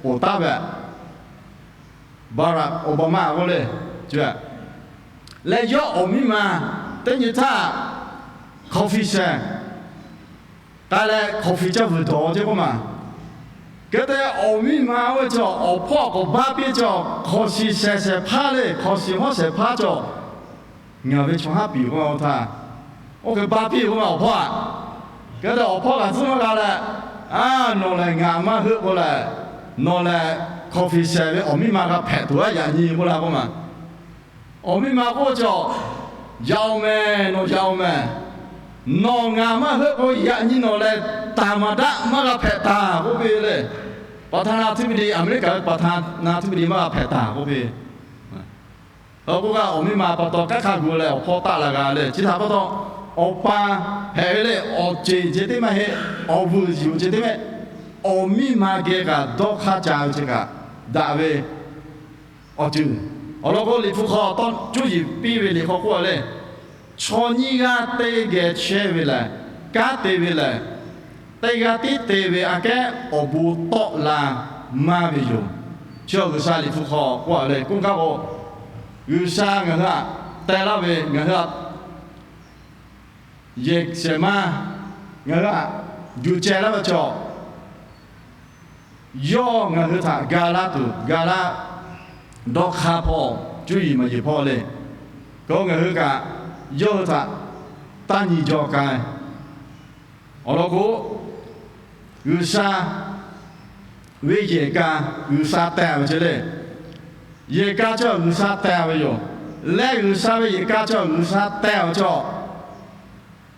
poˬ taˉ ve Barack Obama k'oˆ le, chi ve leh yawˇ awˬ miˇ ma teˇ nyi htaˇ คอฟฟี่ sheh k'ai leh คอฟฟี่ caˇ vuiˬ dawˬ ce k'oˆ ma. Hk'e te awˬ miˇ ma oˇ ve cawˬ awˬ hpawˇ k'awꞈ baˇ piˇ cawˬ, คอฟฟี่ sheh shehˍ hpaˇ le, คอฟฟี่ hawˉ shehˍ hpaˇ cawˬ. Ngaˬ ve chaw haˉ piˍ k'oˆ ma oˇ htaˇ, oˇ hk'e baˇ piˇ k'oˆ ma awˬ hpawˇ a. Hk'e te awˬ hpawˇ kaꞈ tcuhˉ maˇ g'a leh, a, nawˬ lehˬ ngaˬ maˇ heuˆ k'o lehˬ, nawˬ lehˬ คอฟฟี่ sheh ve awˬ miˇ ma g'a hpehꞈ tuˬ a yaꞈ nyi k'oˆ la k'oˆ ma. Awˬ miˇ ma k'oˆ cawˬ, yaꞈ-oˬ mehˍ, nawˬ yaꞈ-oˬ mehˍ. Nawˬ ngaˬ maˇ heuˆ k'o yaꞈ nyi nawˬ lehˬ ธรรมดา maˇ g'a hpehꞈ taˍ k'oˆ piˇ le. ประธานาธิบดี Aˍmeˍriˆkaˍ ve ประธานาธิบดี maˇ g'a hpehꞈ taˍ k'oˆ piˇ. K'oˆ kaꞈ awˬ miˇ ma pa taw kanˉ hk'a gu leh awˬ hpawˇ taˆ la g'a le. Chi htaꞈ pa taw, awˬ pa hpehꞈ ve le awˬ ceˬ ceh teˇ maˇ heˆ, awˬ vuiˬ yuˬ ceh teˇ maˇ heˆ, awˬ miˇ ma geh kaꞈ dawˇ hk'aˇ ca ve chi kaꞈ daꞈ ve awˬ ceuˬ. Awˬ lawn k'o, Liꞈ hpu hk'aw tawˇ cuˇ yiˍ piˇ ve liꞈ hk'aw k'oˆ a le, chaw nyiˇ g'aˇ teˇ geh chehˇ ve lehˬ, kanˉ te ve lehˬ, teˇ g'aˇ tiˉ te ve aꞈ kehˉ awˬ bon tawˆ la maˇ ve yoˬ. Chi awˬ G'uiˬsha Liꞈ hpu hk'aw k'oˆ a le. K'oˆ gaˇ k'o, G'uiˬsha ngaˬ hui htaꞈ teh laˇ ve, ngaˬ hui htaꞈ yehˬ shehˍ ma ngaˬ hui htaꞈ yuˬ ceh laˇ ve cawˬ. Yawˇ ngaˬ hui htaꞈ ga laˇ tuˬ ga laˇ dawˇ hk'aˇ hpawˇ cuˇ yiˍ maˍ yiˍ hpawˇ le. K'o ngaˬ hui kaꞈ yawˇ hui htaꞈ taˇ nyi jaw k'ai. Awˬ lawn k'o, G'uiˬsha ve yehˬ ka G'uiˬsha teh ve ce le. Yehˬ ka chi G'uiˬsha teh ve yoˬ. Leh G'uiˬsha ve yehˬ ka chi G'uiˬsha teh ve chaw,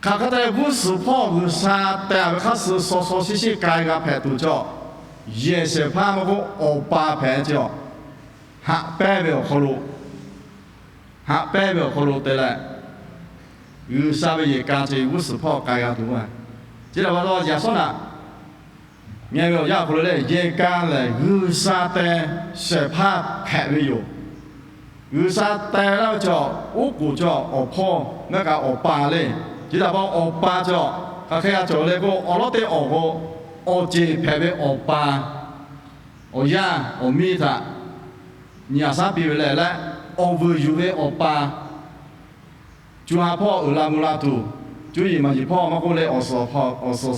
hk'aˬ hk'e te leh g'uˇ suhˍ hpawˇ G'uiˬsha teh ve hk'aˇ suh shaw shaw shiˉ shiˉ k'ai g'a hpehꞈ tuˬ chaw, yehˬ shehˍ hpaˇ maˇ k'oˆ, awˬ pa hpehꞈ ve ce. Haꞈ pehnˇ ve awˬ hk'aw lo, haꞈ pehnˇ ve awˬ hk'aw lo te leh, G'uiˬsha ve yehˬ ka ce g'uˇ suhˍ hpawˇ k'ai g'a tuˬ a. Chi htaꞈ pa taw yaꞈ shawˉ naꞈ ngeh ve awˬ yanˇ awˬ hk'aw lo lehˬ, yehˬ ka lehˬ G'uiˬsha teh shehˍ hpaˇ hpehꞈ ve yoˬ. G'uiˬsha teh laˇ ve chaw, oˉ k'oˍ chaw awˬ hpawˇ maˇ kaꞈ awˬ pa le. Chi htaꞈ pa taw awˬ pa chaw, hk'aˬ hk'e g'a cawˬ le k'o, awˬ lawˉ teˇ awˬ k'o, awˬ ceˬ hpehꞈ ve awˬ pa, awˬ yaˇ awˬ miˇ htaꞈ nyi a shaˉ piˇ ve leh leh, awˬ vuiˬ yuˬ ve awˬ pa, co ha hpawˇ uiˍ la mvuh la tuˬ, co yiˍ maˍ yiˍ hpawˇ maˇ k'oˆ leh, awˬ suhˍ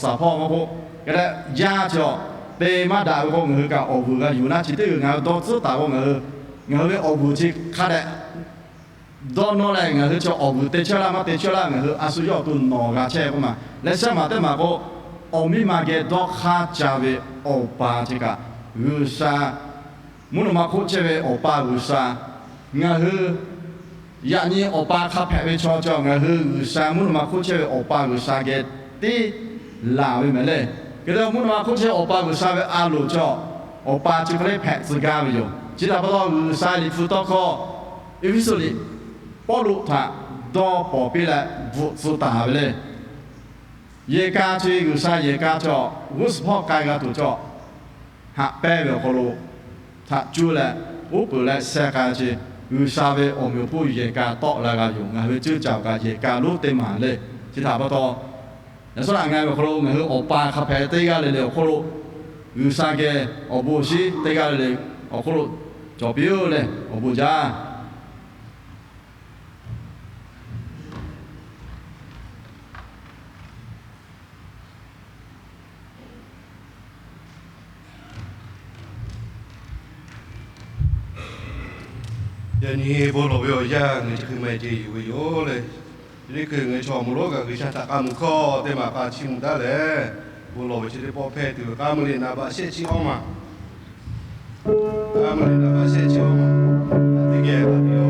shaˍ hpawˇ maˇ k'oˆ, hk'e leh yaˇ chaw te maˇ daꞈ ve k'o, ngaˬ hui kaꞈ awˬ vuiˬ g'a yuˬ naˉ. Chi teˇ g'uiˬ ngaˬ hui dawˇ tcuhˉ taˍ k'o, ngaˬ hui, ngaˬ hui ve awˬ vuiˬ chi hk'a dehꞈ dawˇ nawˇ leh, ngaˬ hui chaw awˬ vuiˬ te chehˇ laˇ maˇ te chehˇ laˇ, ngaˬ hui a shu yawˇ awˬ to nawˬ g'a chehˇ k'oˆ ma. Leh shehˆ maˬ teˇ maˬ k'o, awˬ miˇ ma geh dawˇ hk'aˇ ca ve awˬ pa chi kaꞈ, G'uiˬsha, mvuhˇ naw ma hk'oˆ chehˇ ve awˬ pa G'uiˬsha, ngaˬ hui yaꞈ nyi awˬ pa hk'a hpehꞈ ve chaw chaw, ngaˬ hui G'uiˬsha mvuhˇ naw ma hk'oˆ chehˇ ve awˬ pa G'uiˬsha geh tiˉ laˬ ve mehˍ le. Hk'e te mvuhˇ naw ma hk'oˆ chehˇ awˬ pa G'uiˬsha ve a loˍ chaw, awˬ pa chi hk'e le hpehꞈ tcuh gaˇ ve yoˬ. Chi htaꞈ pa taw G'uiˬsha liꞈ hpu tawˇ hkawˇ Eˇfeˇsuꞈ liꞈ Pawˇluꞈ htaꞈ dawˇ pawˍ piˇ leh bvuhꞈ tcuh taˍ ve le. Yehˬ ka chi G'uiˬsha yehˬ ka chaw, g'uˇ suhˍ hpawˇ k'ai g'a tuˬ chaw, haꞈ pehnˇ ve awˬ hk'aw lo htaꞈ cuˇ leh, uˉ peunˍ leh sheh k'ai ce. G'uiˬsha ve awˬ meꞈ awˬ hponˇ yehˬ ka tawˆ la g'a yoˬ. Ngaˬ hui ceuˇ caˍ kaꞈ yehˬ ka lonˉ teˇ maˬ le. Chi htaꞈ pa taw, yaꞈ shawˉ naꞈ ngaˬ ve awˬ hk'aw lo ngaˬ hui awˬ pa hk'a hpehꞈ teˇ g'aˇ le le awˬ hk'oˆ lo, G'uiˬsha geh awˬ bon awˬ shinˉ teˇ g'aˇ le le awˬ hk'oˆ lo cawˬ piˇ-oˆ leh awˬ bon jaˇ. Yaꞈ nyi bon lawˬ ve awˬ yanˇ ngaˬ chi hk'e maˇ heˆ ce yuˬ ve yoˬ le. Chi teˇ hkui ngaˬ chaw awˬ moˍ lonˉ kaꞈ G'uiˬsha htaꞈ k'a muiˬ hkawˇ teˇ maˬ k'a chiˇ mvuh taˉ leh, bon lawˬ ve chi teˇ pawˆ hpehˇ tuˬ ve k'aˉ meuˇ liꞈ naˍ baꞈ shehˆ chi awˇ maˬ. K'aˉ meuˇ liꞈ naˍ baꞈ shehˆ chi awˇ maˬ. Teˇ geh a te yoˬ.